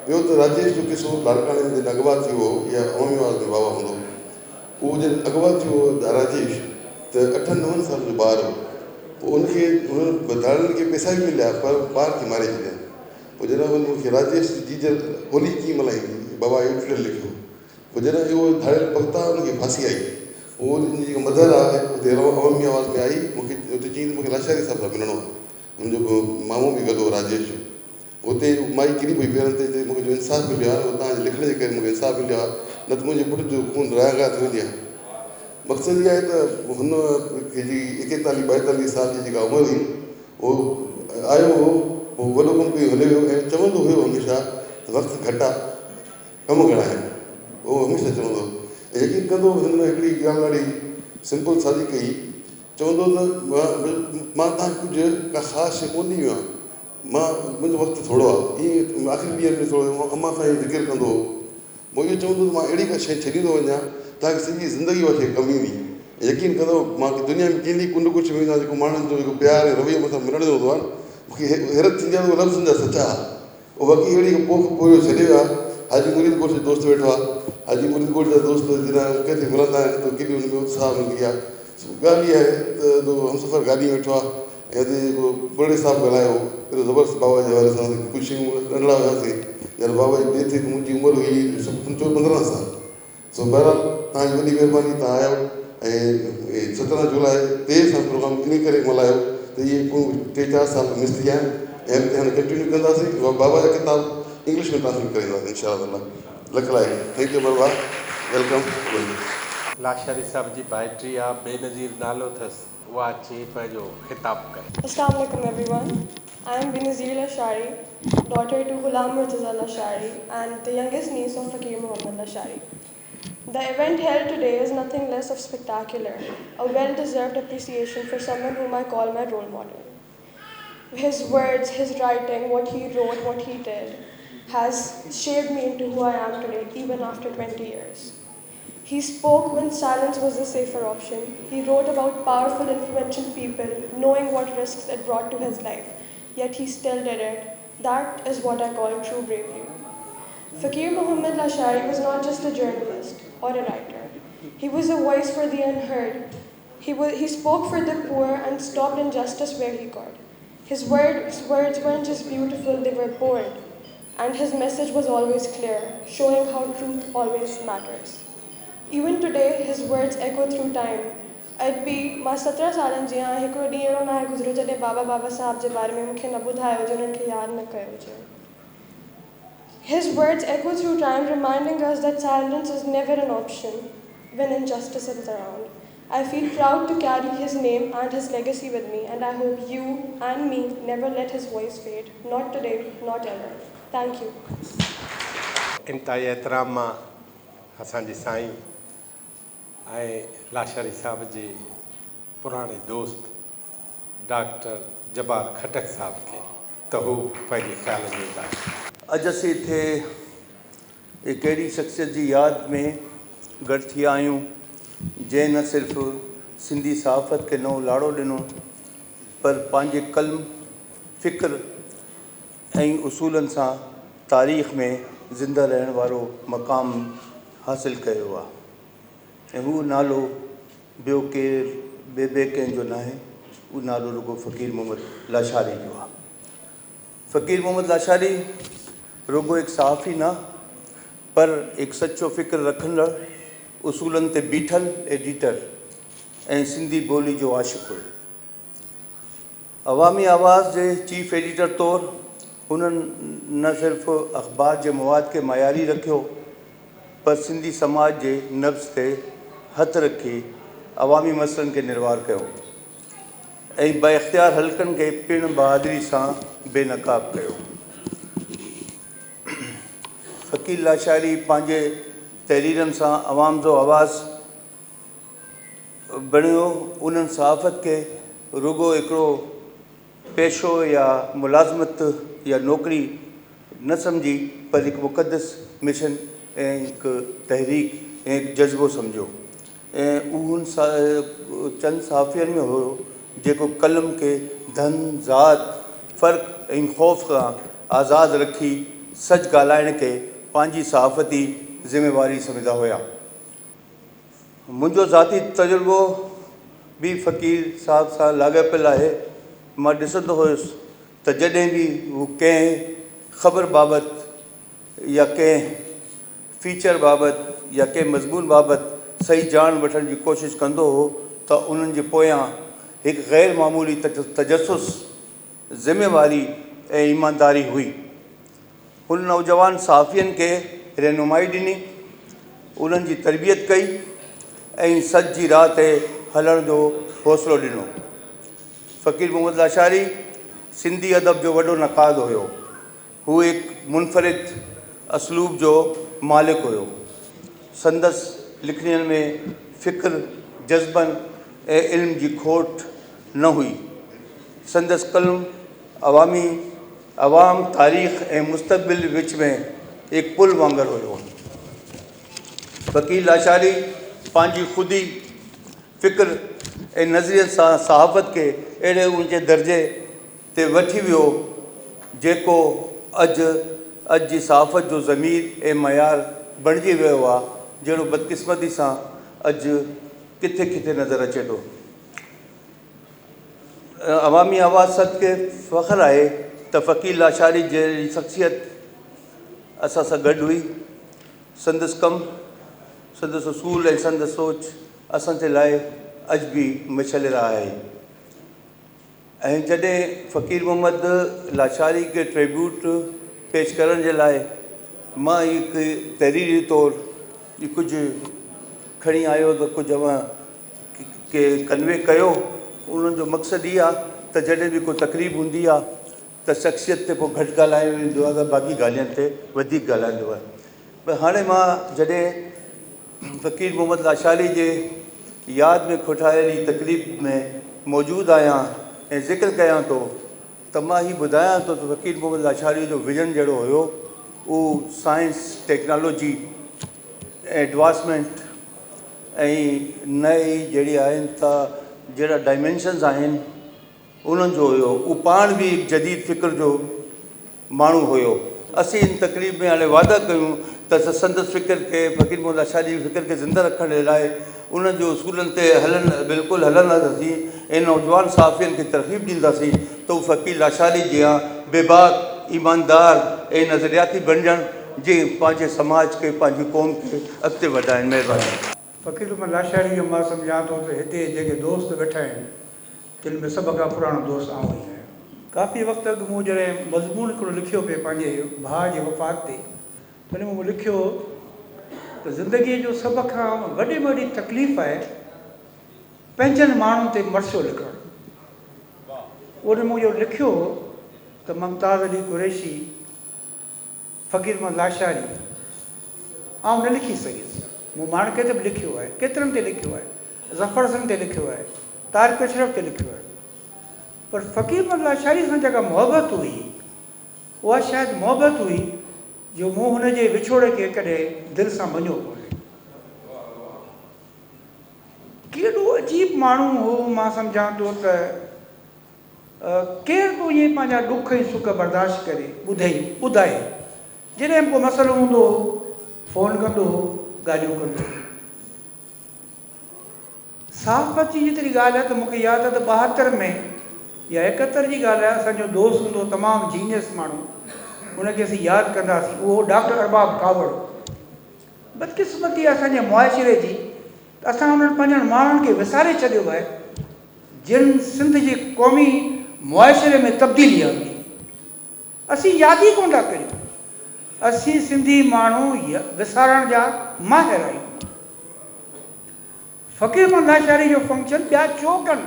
ٻيو ته راجيش جو قصو لاڙڪاڻي ۾ جڏهن اغوا ٿيو هو يا عوامي آواز ۾ بابا هوندو هو اهو جڏهن اغوا ٿيو هو راجيش ته اٺن نون سالن جو ٻار هو پوء ان کي انهن ڌاڙيلن کي پئسا به مليا پر ٻار کي ماري ڇڏيائون پوء جڏهن ان کي راجيش جي جيجل هولي ڪيئن ملهائيندي بابا اهو ٽوئٽر لکيو پوء جڏهن اهو ڌاڙيل پهتا ان کي ڦاسي آئي پوء ان جي جيڪا مڌر آهي اتي عوامي آواز ۾ آئي مون کي اتي چيائين ته مون کي لاشاري صاحب سان ملڻو آهي هن جو به مامو به گڏ هو راجيش جو. اتي مائي ڪري پئي پيرن تي چئي مون کي جو انصاف مليو آهي اهو توهان جي لکڻ جي ڪري مون کي انصاف مليو آهي نه ته منهنجي پٽ جو خون رائگان ٿي وڃي ها. مقصد اها آهي ته هن کي جي ايڪيتاليهه ٻائيتاليهه سال جي جيڪا عمر هئي اهو آيو هو پوء وڏو ڪم ڪيو هليو ويو ۽ چوندو هيو هميشه ته وقت گهٽ آهي ڪم گهڻا آهن اهو هميشه چوندو هو ۽ يقين ڪندو هن هڪڙي ڳالهه ڏاڍي سمپل سادي ڪئي چوندو ته مان توهان کي ڪجهه ڪا خاص شيء ڪونه ڏئي ويو آهيان، مان منهنجو وقت ٿورو آهي. ائين آخري ڏينهن ۾ ٿورو امان سان اهو ذڪر ڪندو هو. پوء اهو چوندو ته مان اهڙي ڪا شيء ڇڏيندو وڃان، توهان کي سڄي زندگي اها شيء ڪم ايندي. ۽ يقين ڪندؤ مان دنيا ۾ ڪنهن ڪنڊ ڪڙڇ ۾ ويندو آهيان جيڪو ماڻهن جو جيڪو پيار ۽ رويو مون سان ملڻ جو هوندو آهي نه، مون کي حيرت ٿيندي آهي ته اهي لفظ هن جا سچا ها. اهو واقعي اهڙي هڪ پوک پورهيو ڇڏي ويا. حاجي مريد ڳوٺ جو دوست ويٺو آهي. حاجي مريد ڳوٺ جا دوست جڏهن ڪنهن کي ملندا آهن ته ڪيڏي ان ۾ اتساهه ملندي آهي. سو ڳالهه اها آهي ته ادو همسفر گاڏي ۾ ويٺو آهي ۽ ادي جيڪو ٻرڙي صاحب ڳالهايو هو ايڏو زبردست بابا جي حوالي سان ڪجهه شيون ننڍڙا هياسين جڏهن بابا جي ڊيٿ ٿي ته منهنجي عمر هئي چوڏهن پندرهن سال. سو بهرحال توهان جي وڏي مهرباني توهان آيو ۽ 17 جولاء تي اسان پروگرام انهي ڪري ملهايو ته اهي ٽي چار سال مس ٿي ويا آهن ۽ اڳتي هاڻي ڪنٽينيو ڪنداسين بابا جا ڪتاب انگلش ۾ ٽرانسليٽ ڪري اينداسين انشاء الله تعالي لک لائق thank you امر ڀاء welcome. Lashari صاحب جي ڀائٽي آ بينظير نالو اٿس اها اچي پنهنجو خطاب ڪري. Assalamu alaikum everyone. I am Benazir Lashari, daughter to Ghulam Murtaza Lashari and the youngest niece of Fakir Muhammad Lashari. The event held today is nothing less of spectacular, a well-deserved appreciation for someone whom I call my role model. His words, his writing, what he wrote, what he did, has shaped me into who I am today, even after 20 years. He spoke when silence was the safer option. He wrote about powerful, influential people, knowing what risks it brought to his life. Yet he still did it. That is what I call true bravery. Fakir Muhammad Lashari was not just a journalist or a writer. He was a voice for the unheard. He spoke for the poor and stopped injustice where he could. His words, words weren't just beautiful, they were bold. And his message was always clear, showing how truth always matters. Even today, his words echo through time. اڄ به مان 17 سالن جي آهيان، هڪڙو ڏينهن اهڙو ناهي گذريو جڏهن بابا بابا صاحب جي باري ۾ مون کي نه ٻڌايو هجي، انهن کي ياد نه ڪيو هجي. His words echo through time, reminding us that silence is never an option when injustice is around. I feel proud to carry his name and his legacy with me, and I hope you and me never let his voice fade. Not today, not ever. Thank you. انتهائي احترام مان اسان جي سائين ۽ لاشاري صاحب جي پراڻي دوست ڊاڪٽر جبار خٽڪ صاحب کي ته هو پنهنجي خيالن جو اظهار ڪن. اڄ اسين هتي هڪ اهڙي شخصيت جي ياد ۾ گڏ ٿيا آهيون، جنهن نه صرف سنڌي صحافت کي نئون لاڙو ڏنو، پر پنهنجي قلم، فڪر ۽ اصولن سان تاريخ ۾ زنده رهڻ وارو مقام حاصل ڪيو آهي ۽ هو نالو ٻيو ڪير ٻئي ٻئي ڪنهن جو ناهي، اهو نالو رڳو فقير محمد لاشاري جو آهي. فقير محمد لاشاري رڳو هڪ صحافي نه پر هڪ سچو فڪر رکندڙ، اصولن تي بيٺل ايڊيٽر ۽ سنڌي ٻولي جو عاشق هيو. عوامي آواز جي چيف ايڊيٽر طور هنن نه صرف اخبار جي مواد کي معياري رکيو پر سنڌي سماج جي نبض تي هٿ رکي عوامي مسئلن کي نروار ڪيو ۽ بااختيار حلقن کي پڻ بهادري سان بي نقاب ڪيو. فقير لاشاري پنهنجي تحريرن سان عوام جو آواز بڻيو، انهن صحافت کي رڳو هڪڙو پيشو يا ملازمت يا نوڪري نه سمجهي پر هڪ مقدس مشن ۽ هڪ تحريڪ ۽ هڪ جذبو سمجهيو ۽ اهو هن چند صحافين ۾ هيو جيڪو قلم کي ڌن، ذات، فرق ۽ خوف کان آزاد رکي سچ ڳالهائڻ کي پنهنجي صحافتي ذميواري سمجهندا هيا. منهنجو ذاتي تجربو به فقير صاحب سان لاڳاپيل آهي. مان ڏسندو هيس ته جڏهن به هو ڪنهن خبر بابت يا ڪنهن فيچر بابت يا ڪنهن مضمون بابت صحيح ڄاڻ وٺڻ جي ڪوشش ڪندو هو ته انهن جي پويان هڪ غير معمولي تجسس، ذميواري ۽ ايمانداري هئي. هن نوجوان صحافين کي رهنمائي ڏني، انهن جي تربيت ڪئي ۽ سچ جي راهه تي هلڻ جو حوصلو ڏنو. فقير محمد لاشاري سنڌي ادب جو وڏو نقاد هيو. هو هڪ منفرد اسلوب جو مالڪ هيو. سندس لکڻين ۾ فڪر، جذبن ۽ علم جي کوٽ نه هئي. سندس قلم عوامي عوام، تاريخ ۽ مستقبل وچ ۾ هڪ پل وانگر هيو. فقير لاشاري پنهنجي خودي، فڪر ۽ نظرين سان صحافت کي اهڙي اوچي درجي تي وٺي ويو، جيڪو اڄ اڄ جي صحافت جو ضمير ۽ معيار بڻجي ويو آ، جهڙو بدقسمتي سان اڄ ڪٿي ڪٿي نظر اچي ٿو. عوامي آواز سنڌ کي فخر آهي ته فقير لاشاري جهڙي شخصيت اسان سان گڏ هئي. سندس ڪم، سندس اصول ۽ سندس سوچ اسان جي لاء اڄ به مشعل راهه آهي ۽ جڏهن فقير محمد لاشاري کي ٽريبيوٽ پيش ڪرڻ جي لاء مان هڪ تحريري طور ڪجهه کڻي آيو ته ڪجهه اوهان کي ڪنوي ڪيو انهن جو مقصد هي آ ته جڏهن به ڪو تقريب هوندي آ ته شخصيت تي پوء گهٽ ڳالهايو ويندو آ ته باقي ڳالهين تي وڌيڪ ڳالهائيندو آ پر هاڻي مان جڏهن فقير محمد لاشاري جي ياد ۾ کوٺايل هي تقريب ۾ موجود آهيان ۽ ذڪر ڪيان ٿو ته مان هي ٻڌايان ٿو ته فقير محمد لاشاري جو ويزن جهڙو هيو اهو سائنس ٽيڪنالاجي ايڊوانسمينٽ ۽ نه ئي جهڙي آهن ته جهڙا ڊائمينشنز آهن انهن جو هيو. هو پاڻ به هڪ جديد فڪر جو ماڻهو هيو. اسين ان تقريب ۾ هاڻي وعدا ڪيون ته سندس فڪر کي، فقير محمد لاشاري جي فڪر کي زنده رکڻ جي لاء انهن جي اصولن تي هلن بلڪل هلنداسين ۽ نوجوان صحافين کي ترغيب ڏينداسين ته هو فقير لاشاري جيان بيباڪ، ايماندار ۽ نظرياتي بڻجڻ جي پنهنجي سماج کي پنهنجي قوم کي اڳتي وڌائين. مهرباني. فقير محمد لاشاري جو مان سمجهان ٿو ته هتي جيڪي دوست ويٺا آهن تن ۾ سڀ کان پراڻو دوست آئون ئي آهيان. ڪافي وقت اڳ مون جڏهن مضمون هڪڙو لکيو پئي پنهنجي ڀاء جي وفات تي تڏهن مون لکيو هو ته زندگيء جو سڀ کان وڏي ۾ وڏي تڪليف آهي پنهنجن ماڻهن تي مرثيو لکڻ. ان مون اهو لکيو هو ته ممتاز علي قريشي، فقير محمد لاشاري آئون نه لکي سگهيس. مون ماڻڪي تي به لکيو آهي، ڪيترن تي لکيو آهي، ظفر حسن تي لکيو آهي، طارق اشرف تي لکيو آهي پر فقير محمد لاشاري سان جيڪا محبت هئي اها شايد محبت هئي جو مون هن جي وڇوڙي کي ڪڏهن دل سان مڃيو ڪونهي. ڪيڏو عجيب ماڻهو هو، مان سمجهان ٿو ته ڪير به ائين پنهنجا ڏک ۽ سک برداشت ڪري ٻڌئي ٻڌائي. جڏهن به ڪو مسئلو هوندو هو فون ڪندو هو ڳالهيون ڪندو هو. صحافت جي جيتري ڳالهه آهي ته مون کي ياد آهي ته 72 ۾ يا 71 جي ڳالهه آهي اسان جو دوست هوندو هو تمام جينيس ماڻهو ان کي اسين ياد ڪنداسين اهو هو ڊاڪٽر ارباب ڪاوڙ. بدقسمتي آهي اسان جي معاشري جي ته اسان انهن پنهنجن ماڻهن کي وساري ڇڏيو آهي جن سنڌ جي قومي معاشري ۾ تبديلي آندي. اسين ياد ئي ڪونه ٿا ڪريون. اسين سنڌي ماڻهو وسارڻ جا ماهر آهيون. فقير محمد لاشاري جو فنڪشن ٻيا ڇو ڪن؟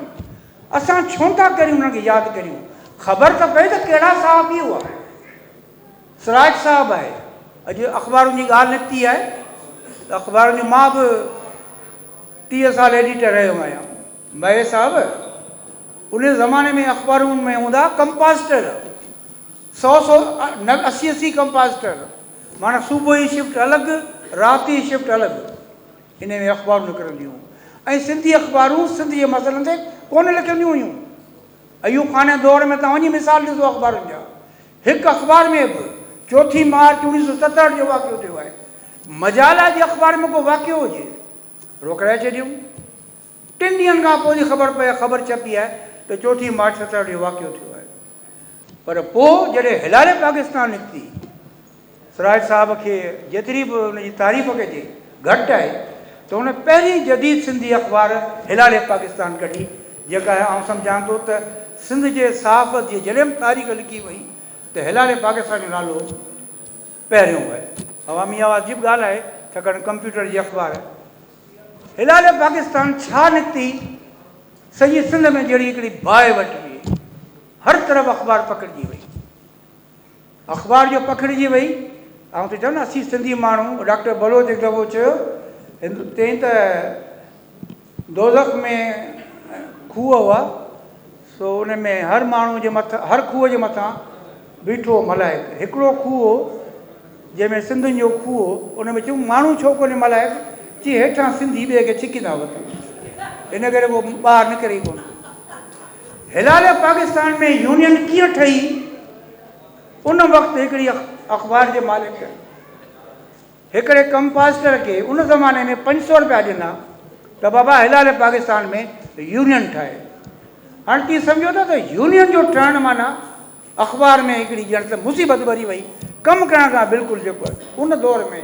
اسان ڇونه ٿا ڪريون انهن کي ياد ڪريون. خبر ته پئي ته ڪهڙا صحافي هئا. سراج صاحب آهي. اڄ اخبارن جي ڳالهه نڪتي آهي ته اخبارن جو مان به 30 سال ايڊيٽر رهيو آهيان. مهي صاحب ان زماني ۾ اخبارن ۾ هوندا ڪمپازٽر سو سو نه 80 80 ڪمپازٽر معنيٰ صبح جي شفٽ الڳ رات جي شفٽ الڳ ان ۾ اخبارون نڪرنديون هيون ۽ سنڌي اخبارون سنڌ جي مسئلن تي ڪونه لکنديون هيون. ايوب خان جي دور ۾ توهان وڃي مثال ڏسو اخبارن جا هڪ اخبار ۾ به چوٿين مارچ 1967 جو واقعو ٿيو آهي مجال آهي جي اخبار ۾ ڪو واقعو هجي روڪرائي ڇڏيون. ٽن ڏينهن کان پوء جي خبر پئي خبر ڇپي آهي ته چوٿين مارچ 67 جو واقعو ٿيو آهي پر پوء جڏهن هلال پاڪستان نڪتي سراج صاحب کي جيتري به ان جي تعريف ڪجي گهٽ آهي ته هن پهرين جديد سنڌي اخبار هلال پاڪستان ڪڍي جيڪا آئون سمجهان ٿو ته سنڌ جي صحافت جي جڏهن به تاريخ لکي وئي ته هلال پاڪستان جو نالو پهريون آهي. عوامي آواز جي به ڳالهه آهي ڇاڪاڻ ڪمپيوٽر جي اخبار هلال پاڪستان ڇا نڪتي سڄي سنڌ ۾ جهڙي هڪڙي باهه وٺي وئي هر طرف اخبار پکڙجي وئي اخبار جو پکڙجي وئي آئون ٿو چوان نه اسين سنڌي ماڻهو ڊاڪٽر بلوچ هڪ دفعو چيو چيائين ته دوزخ ۾ کوهه هئا سو ان ۾ هر ماڻهو جي مٿان هر کوهه جي مٿان بيٺو هو ملائڪ. هڪڙو کوهه هو جنهن ۾ سنڌين جو کوهه هو ان ۾ چيو ماڻهو ڇو ڪونهي ملائڪ؟ چي هيٺان سنڌي ٻئي کي ڇڪيندا وتن ان ڪري اهو ٻاهر نڪري ئي ڪونه. هلال پاڪستان ۾ يونين ڪيئن ٺهي؟ ان وقت هڪڙي اخبار جي مالڪ هڪڙي ڪمپازٽر کي ان زماني ۾ 500 رپيا ڏنا ته بابا هلال پاڪستان ۾ يونين ٺاهي. هاڻ تين سمجهو ٿا ته يونين جو ٺهڻ معنيٰ اخبار ۾ هڪڙي ڄڻ ته مصيبت ٻري وئي، ڪم ڪرڻ کان بلڪل جيڪو آهي ان دور ۾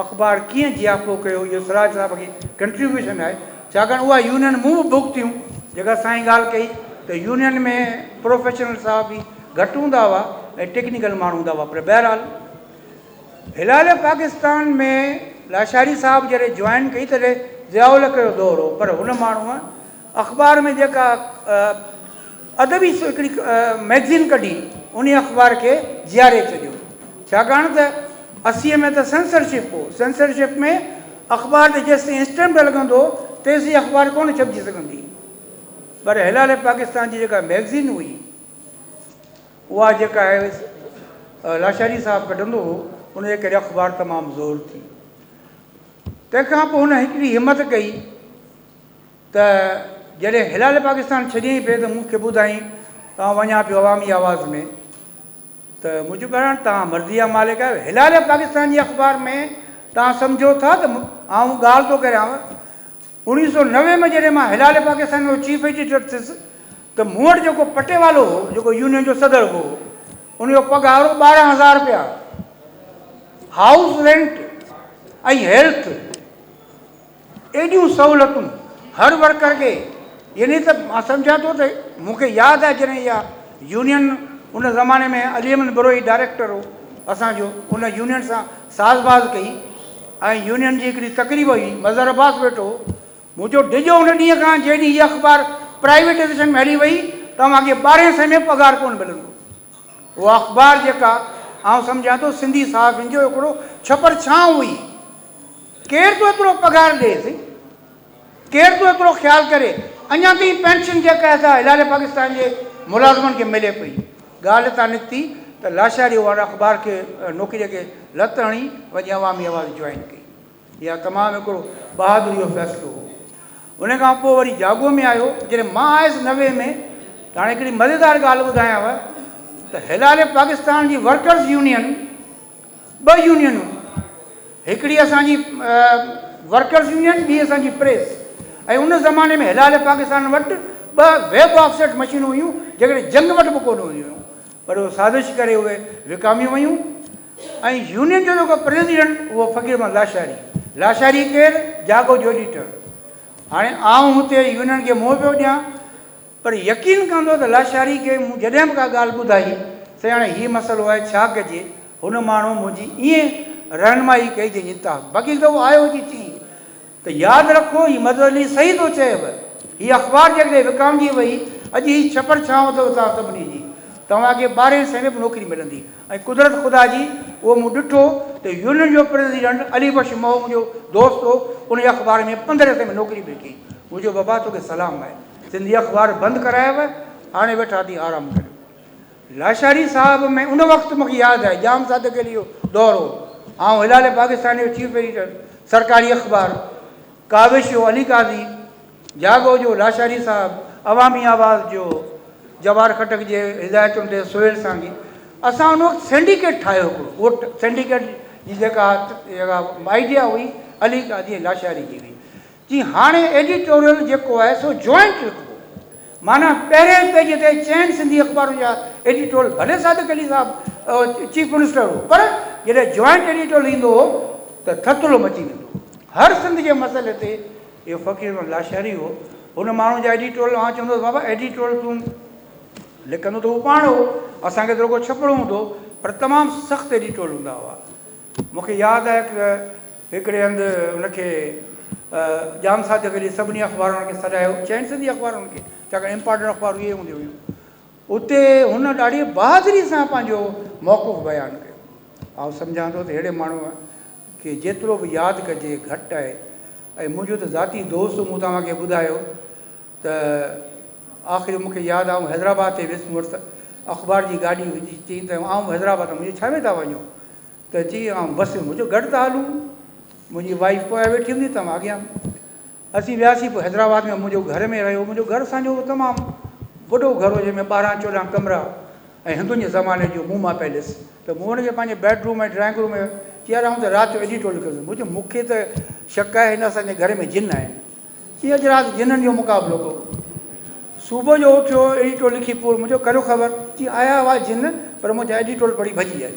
اخبار ڪيئن جياپو ڪيو اهو سراج صاحب کي ڪنٽريبيوشن آهي ڇاڪاڻ اها يونين مون به ڀڳتيون جيڪا سائين ڳالهه ڪئي ته يونين ۾ پروفيشنل صحافي گهٽ هوندا هئا ۽ ٽيڪنيڪل ماڻهو هوندا هئا پر بهرحال هلال پاڪستان ۾ لاشاري صاحب جڏهن جوائن ڪئي تڏهن ضياء الحق جو دور هو پر هن ماڻهوء اخبار ۾ جيڪا ادبي هڪڙي مئگزين ڪڍي انهي اخبار کي جياري ڇڏيو ڇاڪاڻ ته 80 ۾ ته سينسرشپ هو سينسرشپ ۾ اخبار تي جيستائين اسٽيمپ نه لڳندو هو تيسين اخبار ڪونه ڇپجي سگهندي پر هلال پاڪستان جي جيڪا مئگزين هئي اها جيڪا آهي لاشاري صاحب ڪڍندو هو، ان جي ڪري اخبار تمام زور ٿي. تنهن کان پوء هن هڪڙي همت ڪئي ته جڏهن هلال پاڪستان ڇڏيائين پئي ته مون کي ٻڌائين ته آئون وڃان پيو عوامي آواز ۾ ته مون چيو بهرحال توهان مرضي جا مالڪ آهيو، هلال پاڪستان جي اخبار ۾ توهان سمجهو ٿا ته آئون ڳالهه ٿو ڪريانو، 1990 ۾ جڏهن مان هلال پاڪستان جو چيف ايڊيٽر ٿيس ته مون وٽ جيڪو پٽيوالو هو، جيڪو يونين جو صدر به هو، ان جو پگهار هو 12,000 رپيا، هائوس رينٽ ۽ هيلٿ. ايڏيون سهولتون هر ورڪر کي يعني ته مان سمجهان ٿو ته مون کي ياد آهي جڏهن اها يونين ان زماني ۾ علي احمد بروهي ڊائريڪٽر هو اسان جو ان يونين سان ساز باز ڪئي ۽ يونين جي هڪڙي تقريب هئي مظهر عباس ويٺو هو مون چيو ڊڄو ان ڏينهن کان جنهن ڏينهن هي اخبار پرائيويٽائيزيشن ۾ هلي وئي ته اوهان کي ٻارهين سئي ۾ پگهار ڪونه ملندو اها اخبار جيڪا آئون سمجهان ٿو سنڌي صحافين جو هڪڙو ڇپر ڇانو هئي ڪير ٿو ايترو پگهار ڏئي سائين؟ ڪير ٿو ايترو خيال ڪري؟ اڃا تائين پينشن جيڪا آهي سا هلال پاڪستان جي ملازمن کي ملي پئي. ڳالهه اتان نڪتي ته لاشاري وارن اخبار کي نوڪريء کي لت هڻي وڃي عوامي آواز جوائن ڪئي. اها تمام هڪڙو بهادري جو فيصلو هو. ان کان پوء وري جاڳو ۾ آيو. جڏهن مان آيس 90 ۾ ته هاڻي هڪڙي مزيدار ڳالهه ٻڌايانو ته هلال پاڪستان جي ورڪرز يونين ٻه يونينون، هڪڙي اسان جي ورڪرز يونين ٻي اسان جي پريس ۽ ان زماني ۾ هلال پاڪستان وٽ ٻه ويب آفسيٽ مشينون هيون جيڪڏهن جنگ وٽ به ڪونه هونديون هيون پر اهو سازش ڪري اهي وڪاميون ويون ۽ يونين جو جيڪو پريزيڊنٽ اهو فقير محمد لاشاري، لاشاري ڪير؟ جاڳو جو ايڊيٽر. هاڻي آئون هتي يونين کي منهن پيو ڏيان پر يقين ڪندو ته لاشاري کي مون جڏهن به ڪا ڳالهه ٻڌائي سائين هاڻي هي مسئلو آهي ڇا ڪجي هن ماڻهو منهنجي ائين رهنمائي ڪئي جنهن جي انتها باقي هڪ دفعو آيو اچي چيائين ته ياد رکو هي مدد علي صحيح ٿو چئي به هي اخبار جيڪڏهن وڪامجي وئي اڄ هي ڇپر ڇانو اٿو توهان سڀني جي توهان کي ٻارهين سئين ۾ به نوڪري ملندي ۽ قدرت خدا جي اهو مون ڏٺو ته يونين جو پريزيڊنٽ علي بخش مئو منهنجو دوست هو ان اخبار ۾ پندرهين سئين ۾ نوڪري به ڪئي مون چيو بابا توکي سلام آهي سنڌي اخبار بند ڪرايو هاڻي ويٺا ٿي آرام ڪريو. لاشاري صاحب ۾ ان وقت مون کي ياد آهي ڄام صادق علي جو دور هو آئون هلال پاڪستان جو چيف ايڊيٽر سرڪاري اخبار ڪاوش جو علي قاضي جاڳو جو لاشاري صاحب عوامي آواز جو جوار خٽڪ جي هدايتن تي سهيل سانگي اسان ان وقت سينڊيڪيٽ ٺاهيو هڪڙو اهو سينڊيڪيٽ جي جيڪا جيڪا آئيڊيا هئي علي قاضي ۽ لاشاري جي هئي جي هاڻي ايڊيٽوريل جيڪو آهي سو جوائنٽ لکبو معنيٰ پهرين پيج تي چئن سنڌي اخبارن جا ايڊيٽوريل ڀلي صادق علي صاحب چيف منسٽر هو پر جڏهن جوائنٽ ايڊيٽوريل ايندو هو ته ٿرٿلو مچي ويندو هو هر سنڌ جي مسئلي تي اهو فقير محمد لاشاري هو هن ماڻهو جا ايڊيٽوريل آئون چوندو هوس بابا ايڊيٽوريل تون لکندو ته هو پاڻ هو اسان کي ته رڳو ڇپڻو هوندو هو پر تمام سخت ايڊيٽوريل هوندا هئا مون کي ياد آهي ته هڪڙي هنڌ هن کي ڄام صادق علي سڀني اخبارن وارن کي سڏايو، چئن سنڌي اخبارن کي، ڇاڪاڻ امپارٽنٽ اخبارون اهي هونديون هيون. اتي هن ڏاڍي بهادري سان پنهنجو موقف بيان ڪيو. آئون سمجهان ٿو ته اهڙي ماڻهوء کي جيترو به ياد ڪجي گهٽ آهي ۽ منهنجو ته ذاتي دوست مون توهان کي ٻڌايو ته آخر مون کي ياد آئون حيدرآباد تي ويس مون وٽ اخبار جي گاڏي هئي چيائين ته آئون حيدرآباد مون چيو ڇا ۾ ٿا وڃو ته چيائين آئون بس ۾ مون چيو گڏ ٿا هلون منهنجي وائيف پويان ويٺي هوندي توهان اڳيان اسين وياسين پوء حيدرآباد ۾ منهنجو گهر ۾ رهيو منهنجو گهر اسان جو تمام وڏو گهر هو جنهن ۾ 12 14 ڪمرا ۽ هندن جي زماني جو موما پيلس ته مون هن کي پنهنجي بيڊ روم ۽ ڊرائنگ روم ۾ چيو يار آئون ته رات جو ايڊيٽوريل لکندس مون چيو مون کي ته شڪ آهي هن اسان جي گهر ۾ جن آهن چي اڄ رات جنن جو مقابلو ڪبو. صبح جو اٿيو ايڊيٽوريل لکي پورو مون چيو ڪريو خبر. چي آيا هئا جن پر منهنجا ايڊيٽوريل پڙهي ڀڄي ويا.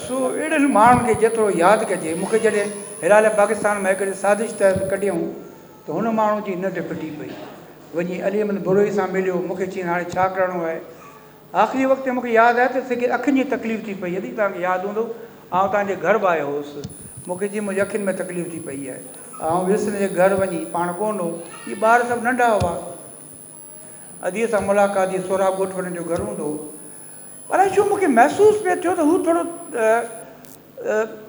سو اهڙن ماڻهن کي جيترو ياد ڪجي. مون کي جڏهن هلال پاڪستان مان هڪڙي سازش تحت ڪڍيائون ته هن ماڻهو جي ننڊ ڦٽي پئي. وڃي علي احمد بروهي سان مليو. مون کي چيائين هاڻي ڇا ڪرڻو آهي. آخري وقت ۾ مون کي ياد آهي ته سکي اکين جي تڪليف ٿي پئي ادي توهان کي ياد هوندو آئون توهان جي گهر به آيو هوس مون کي چيائين منهنجي اکين ۾ تڪليف ٿي پئي آهي آئون ويس هن جي گهر وڃي پاڻ ڪونه هو هي ٻار سڀ ننڍا هئا اديء سان ملاقات جي سهراب ڳوٺ وڃڻ جو گهر هوندو هو الائي ڇو مون کي محسوس پئي ٿيو ته هو ٿورو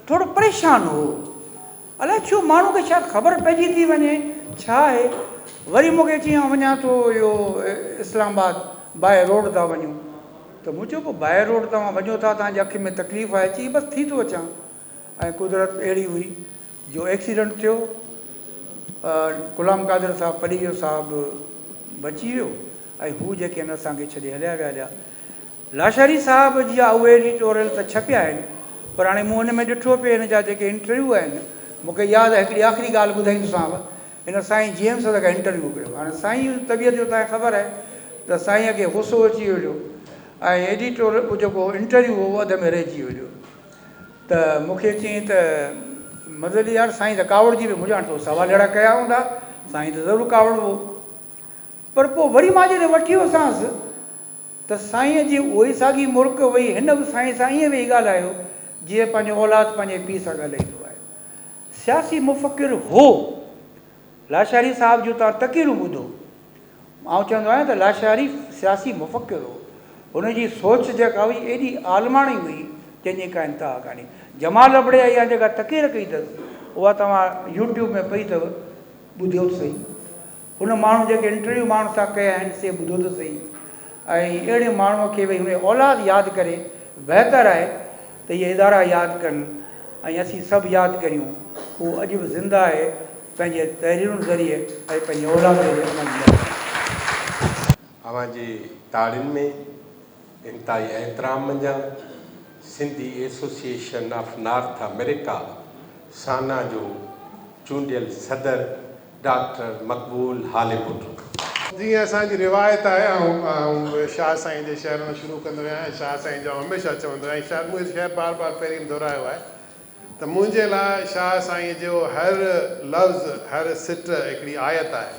ٿورو پريشان هو. الائي ڇو ماڻهو کي شايد خبر پئجي ٿي وڃي ڇا آهي. وري مون کي چيائين آئون وڃان ٿو اهو اسلام آباد باء روڊ ٿا وڃون. ته مون چيو پوء باء روڊ توهان وڃو ٿا توهان جي اکين ۾ تڪليف آهي. چيائين بس ٿي ٿو اچان. ۽ قدرت اهڙي هئي جو ايڪسيڊنٽ ٿيو. غلام قادر صاحب پليجو صاحب بچي ويو ۽ هو جيڪي آهن اسان کي ڇڏي هليا ويا هليا. لاشاري صاحب جا اهي ايڊيٽوريل ته ڇپيا آهن پر هاڻي مون ان ۾ ڏٺو پئي هن جا جيڪي انٽرويو آهن مون کي ياد آهي هڪڙي آخري ڳالهه ٻڌائيندوسانو هن سائين جي ايم سيد کان انٽرويو ڪيو هاڻي سائين جي طبيعت جو توهان کي خبر آهي ته سائين کي غصو اچي ويو ۽ ايڊيٽور جيڪو انٽرويو هو اهو اڌ ۾ رهجي ويو ته مون کي چيائين ته مدد علي يار سائين ته ڪاوڙجي ويو منهنجا هاڻي تو سوال اهڙا ڪيا هوندا سائين ته ضرور ڪاوڙبو پر پوء وري مان جڏهن وٺي ويوسانس ته سائينء جي اهو ئي ساڳي مرڪ هئي، هن به سائين سان ائين ويهي ڳالهايو، جيئن پنهنجو اولاد پنهنجي پيء سان ڳالهائيندو آهي. سياسي مفڪر هو. لاشاري صاحب جون توهان تقريرون ٻڌو. آئون چوندو آهيان ته لاشاري سياسي مفڪر هو. هن جي سوچ جيڪا هئي ايڏي عالماڻي هئي، جنهن جي ڪا انتها ڪانهي. جمال ابڙي اها جيڪا تقرير ڪئي اٿس، اها توهان يوٽيوب ۾ پئي اٿو، ٻڌيو ته سهي. هن ماڻهو جيڪي انٽرويو ماڻهن سان ڪيا آهن سي ٻڌو ته سهي ۽ اهڙي ماڻهوء کي ڀئي هن جو اولاد ياد ڪري بهتر آهي ته اهي ادارا ياد ڪن ۽ اسين سڀ ياد ڪريون هو اڄ به زنده آهي پنهنجي تحريرن ذريعي ۽ پنهنجي اولاد ذريعي امن ملندو. اوهان جي تاڙين ۾ انتهائي احترام منجهان Sindhi association of North America سانا جو چونڊيل صدر ڊاڪٽر مقبول هاليپوٽو. جيئن اسان جي روايت آهي آئون شاهه سائين جي شعر مان شروع ڪندو آهيان ۽ شاهه سائين جو آئون هميشه چوندو آهيان ۽ شايد مون هي شعر بار بار پهرين به دهرايو آهي ته منهنجي لاء شاهه سائين جو هر لفظ هر سٽ هڪڙي آيت آهي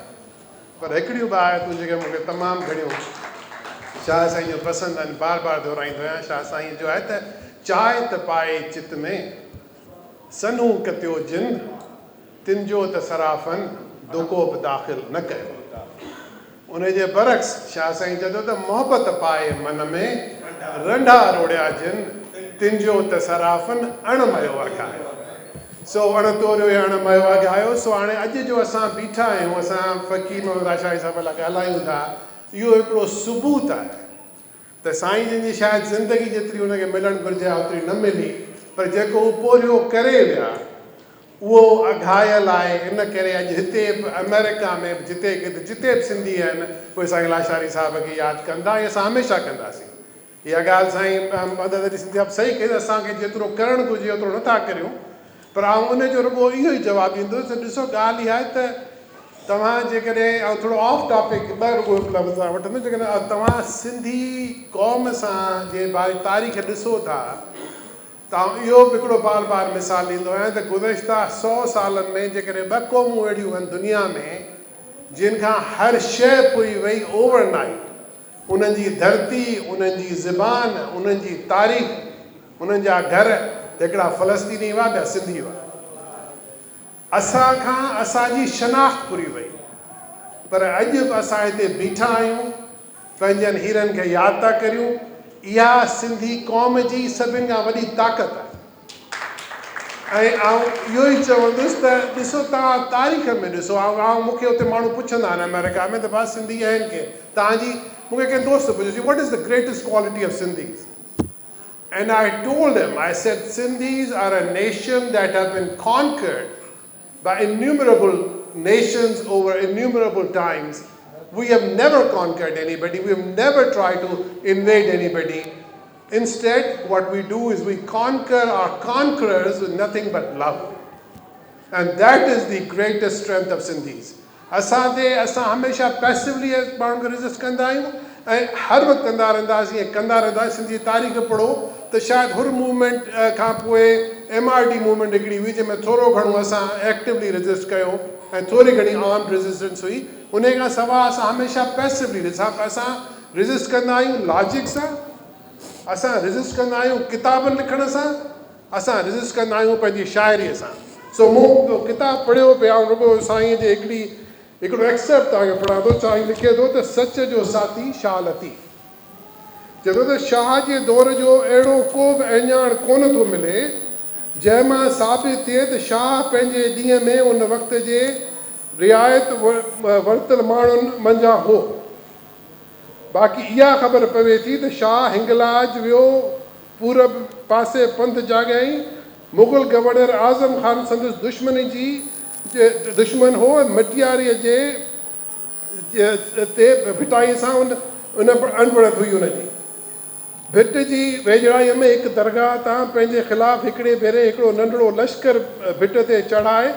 پر هڪڙيون ٻه آيتون جيڪي مون کي تمام گهڻيون شاهه سائين جون پسند آهن بار بار دهرائيندو آهيان شاهه سائين جو آهي ته چاهه ته پائي چت ۾ سنهون ڪتيو جن تن جو ته صرافن دوڪو به داخل نه ڪيو. ان جي برعڪس شاهه سائين چئي ٿو ته محبت پائي من ۾ رنڍا روڙيا جن، تن جو ته صرافن اڻ ميو اگهايو. سو اڻ توريو يا اڻ ميو اگهايو. سو هاڻي اڄ جو اسان بيٺا آهيون، اسان فقير محمد لاشاري صاحب لاء ڳالهايون ٿا، اهو هڪڙو ثبوت آهي ته سائين جن جي شايد زندگي جيتري ان کي ملڻ گهرجي ها اوتري نه ملي پر جيڪو هو پورهيو ڪري ويا اهو اگهايل آهي ان ڪري اڄ هتي به آمريڪا ۾ به جتي ڪٿي جتي به سنڌي آهن اهي سائين لاشاري صاحب کي ياد ڪن ٿا ۽ اسان هميشه ڪنداسين. اها ڳالهه سائين مدد علي سنڌي صاحب صحيح ڪئي ته اسان کي جيترو ڪرڻ گهرجي اوترو نه ٿا ڪريون پر آئون ان جو رڳو اهو ئي جواب ڏيندس ته ڏسو ڳالهه اها آهي ته توهان جيڪڏهن آئون ٿورو آف ٽاپڪ ٻه رڳو هڪ لفظ تان وٺندس جيڪڏهن توهان سنڌي قوم سان جي باري تاريخ ڏسو ٿا ته آئون اهو به هڪڙو بار بار مثال ڏيندو آهيان ته گذشته سو سالن ۾ جيڪڏهن ٻه قومون اهڙيون آهن دنيا ۾ جن کان هر شيء پوري وئي اوور نائيٽ انهن جي ڌرتي، انهن جي زبان، انهن جي تاريخ، انهن جا گهر ته هڪڙا فلسطيني هئا ٻيا سنڌي هئا. اسان کان اسان جي شناخت ڦري وئي. پر اڄ به اسان هتي بيٺا آهيون، پنهنجن هيرن کي ياد ٿا ڪريون. اها سنڌي قوم جي سڀن کان وڏي طاقت آهي. ۽ آئون اهو ئي چوندس ته ڏسو توهان تاريخ ۾ ڏسو آئون آئون مون کي اتي ماڻهو پڇندا آهن آمريڪا ۾ ته ڀاء سنڌي آهن ڪير توهان جي مون کي ڪنهن دوست پڇيو چي what is the greatest quality of Sindhis and I told him I said Sindhis are a nation that have been conquered by innumerable nations over innumerable times we have never conquered anybody we have never tried to invade anybody Instead, what we do is we conquer our conquerors with nothing but love. And that is the greatest strength of Sindhis. اسان تي اسان هميشه پيسولي ماڻهن کي resist ڪندا آهيون ۽ هر وقت ڪندا رهنداسين ۽ ڪندا رهنداسين سنڌ جي تاريخ پڙهو ته شايد حر موومينٽ کان پوء ايم آر ڊي موومينٽ هڪڙي هئي جنهن ۾ ٿورو گهڻو اسان ايڪٽولي ريزسٽ ڪيو ۽ ٿوري گهڻي آرمڊ ريزسٽنس هئي انهي کان سواء اسان هميشه پيسولي اسان ريزسٽ ڪندا آهيون لاجڪ سان، اسان ريزسٽ ڪندا آهيون ڪتابن لکڻ سان، اسان ريزسٽ ڪندا آهيون پنهنجي شاعريء سان. سو مون اهو ڪتاب پڙهيو پئي، آئون رڳو سائينء جي هڪڙي هڪڙو ايڪسرپٽ توهان کي پڙهان ٿو. سائين لکي ٿو ته سچ جو ساٿي شاهه لطيف چئي ٿو ته شاهه جي دور جو اهڙو ڪو به اهڃاڻ ڪونه ٿو ملي، جنهن مان ثابت ٿئي ته شاهه پنهنجي ڏينهن ۾ ان وقت جي رعايت ورتل ماڻهن منجهان هو. باقي اها خبر پوي ٿي ته شاهه هنگلاج ويو، پورب پاسي پنڌ جاڳيائين. مغل گورنر اعظم خان سندس دشمني جي دشمن هو ۽ مٽياريء جي تي ڀٽائيء سان ان اڻبڻت هئي ان جي. ڀٽ جي ويجهڙائيء ۾ هڪ درگاهه تان پنهنجي خلاف هڪڙي ڀيري هڪڙو ننڍڙو لشڪر ڀٽ تي چڙهائي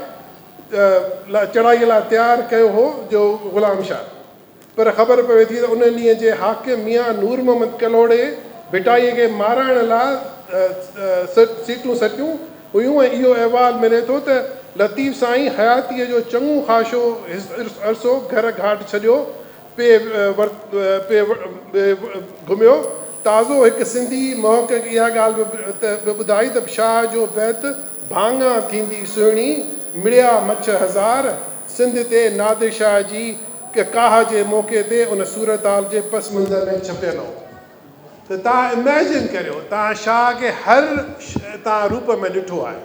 چڙهائيء لاء تيار ڪيو هو جو غلام شاهه پر خبر پوي ٿي ته ان ڏينهن جي حاڪم ميان نور محمد ڪلهوڙي ڀٽائيء کي مارائڻ لاء سيٽون سٽيون هيون ۽ اهو احوال ملي ٿو ته لطيف سائين حياتيء جو چڱو خاشو عرصو گهر گهاٽ ڇڏيو پئي گهميو. تازو هڪ سنڌي محقق اها ڳالهه به ٻڌائي ته شاهه جو بيت ڀاڱا ٿيندي سهڻي، مڙيا مڇ هزار، سنڌ تي نادر شاهه جي ڪاهه جي موقعي تي ان صورتحال جي پس منظر ۾ ڇپيل هو ته توهان اميجن ڪريو توهان شاهه کي هر توهان روپ ۾ ڏٺو آهي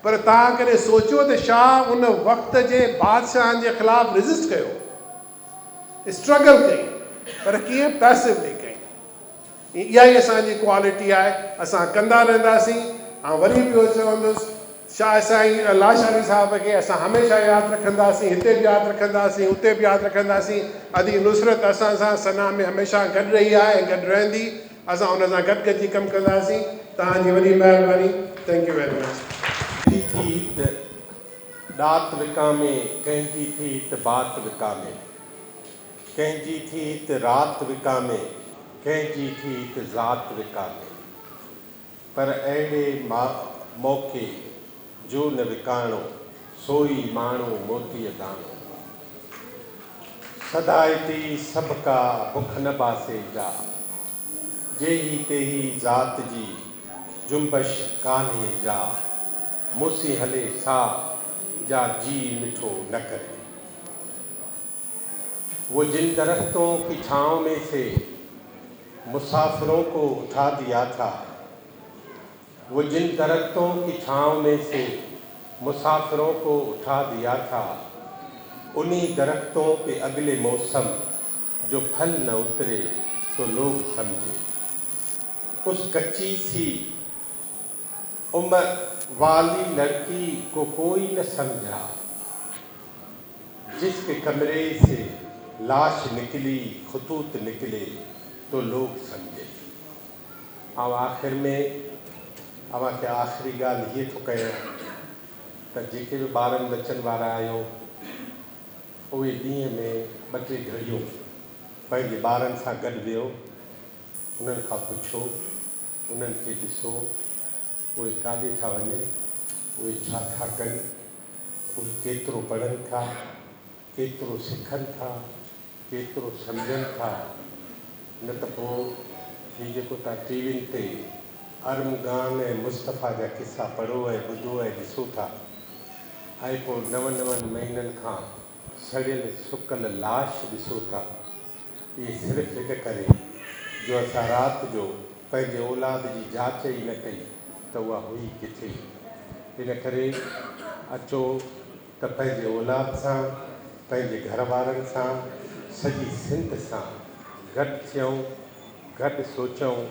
پر توهان ڪڏهن سوچيو ته شاهه ان وقت جي بادشاهن جي خلاف ريزسٽ ڪيو اسٽرگل ڪئي پر ڪيئن پيسولي ڪئي اها ئي اسان جي ڪوالٽي آهي، اسان ڪندا رهنداسين. آئون وري پيو چوندس شاهه سائين لاشاري صاحب کي اسان هميشه ياد رکنداسين، هتي به ياد رکنداسين، اتي به ياد رکنداسين. ادي نصرت اسان سان ثنا ۾ هميشه گڏ رهي آهي ۽ گڏ رهندي. اسان ان سان گڏ گڏجي ڪم ڪنداسين. توهان جي وڏي مهرباني. Thank you very much. جي ٿي هت ڏات وڪامي، ڪنهن جي ٿي هت بات وڪامي. ڪنهن جي ٿي هت رات وڪامي، ڪنهن جي ٿي هت ذات وڪامي. پر اهڙي موقعي جو نه وڪاڻو، سو ئي ماڻهو موتيء داڻو. سدائتي سڀڪا بک نه باسي جا، جيهي تيهي ذات جي جنبش ڪانهي جا، مون سين هلي سا جا جيء مٺو نه ڪري. वो जिन दरख्तों की छाँव में से मुसाफिरों को उठा दिया था वो जिन दरख्तों की छाँव में से मुसाफिरों को उठा दिया था उन्हीं दरख्तों पे अगले मौसम जो फल न उतरे तो लोग समझे उस कच्ची सी उम्र वाली लड़की को कोई न समझा जिसके कमरे से लाश निकली खतूत निकले तो लोग समझे आउं आख़िर में अव्हांखे आख़िरी ॻाल्हि हीअ थो कयां त जेके बि ॿारनि ॿचनि वारा आहियो उहे ॾींहं में ॿ टे घड़ियूं पंहिंजे ॿारनि सां गॾु वेहो उन्हनि खां पुछो उन्हनि खे ॾिसो उहे काॾे था वञनि उहे छा था कनि اهي ڪيترو پڙهن ٿا، ڪيترو سکن ٿا، ڪيترو سمجهن ٿا، نه ته پوء هي جيڪو توهان ٽي وين تي ارمغان ۽ مصطفيٰ جا قصا پڙهو ۽ ٻڌو ۽ ڏسو ٿا ۽ پوء نون نون مهينن کان سڙيل سڪل لاش ڏسو ٿا، اهي صرف هن ڪري جو اسان رات جو پنهنجي اولاد جي جاچ ئي نه ڪئي ته اها هئي ڪٿي. ان ڪري اچو ته پنهنجي اولاد سان، پنهنجي گهر وارن سان، سڄي سنڌ سان گڏ ٿيون، گڏ سوچون،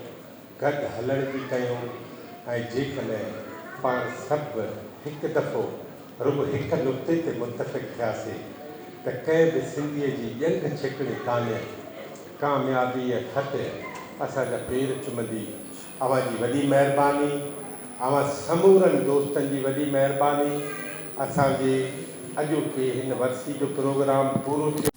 گڏ هلڻ جي ڪيون ۽ جيڪڏهن پاڻ سڀ هڪ دفعو رڳو هڪ نقطي تي متفق ٿياسي ته ڪنهن به سنڌيء جي ڄنگهه ڇڪڻي ڪانهي، ڪاميابي ۽ فتح اسان جا پير چمندي. اوهان جي وڏي مهرباني. اوهان سمورن دوستن جي وڏي مهرباني. اسان جي اڄوڪي هن ورسي جو پروگرام پورو ٿيو.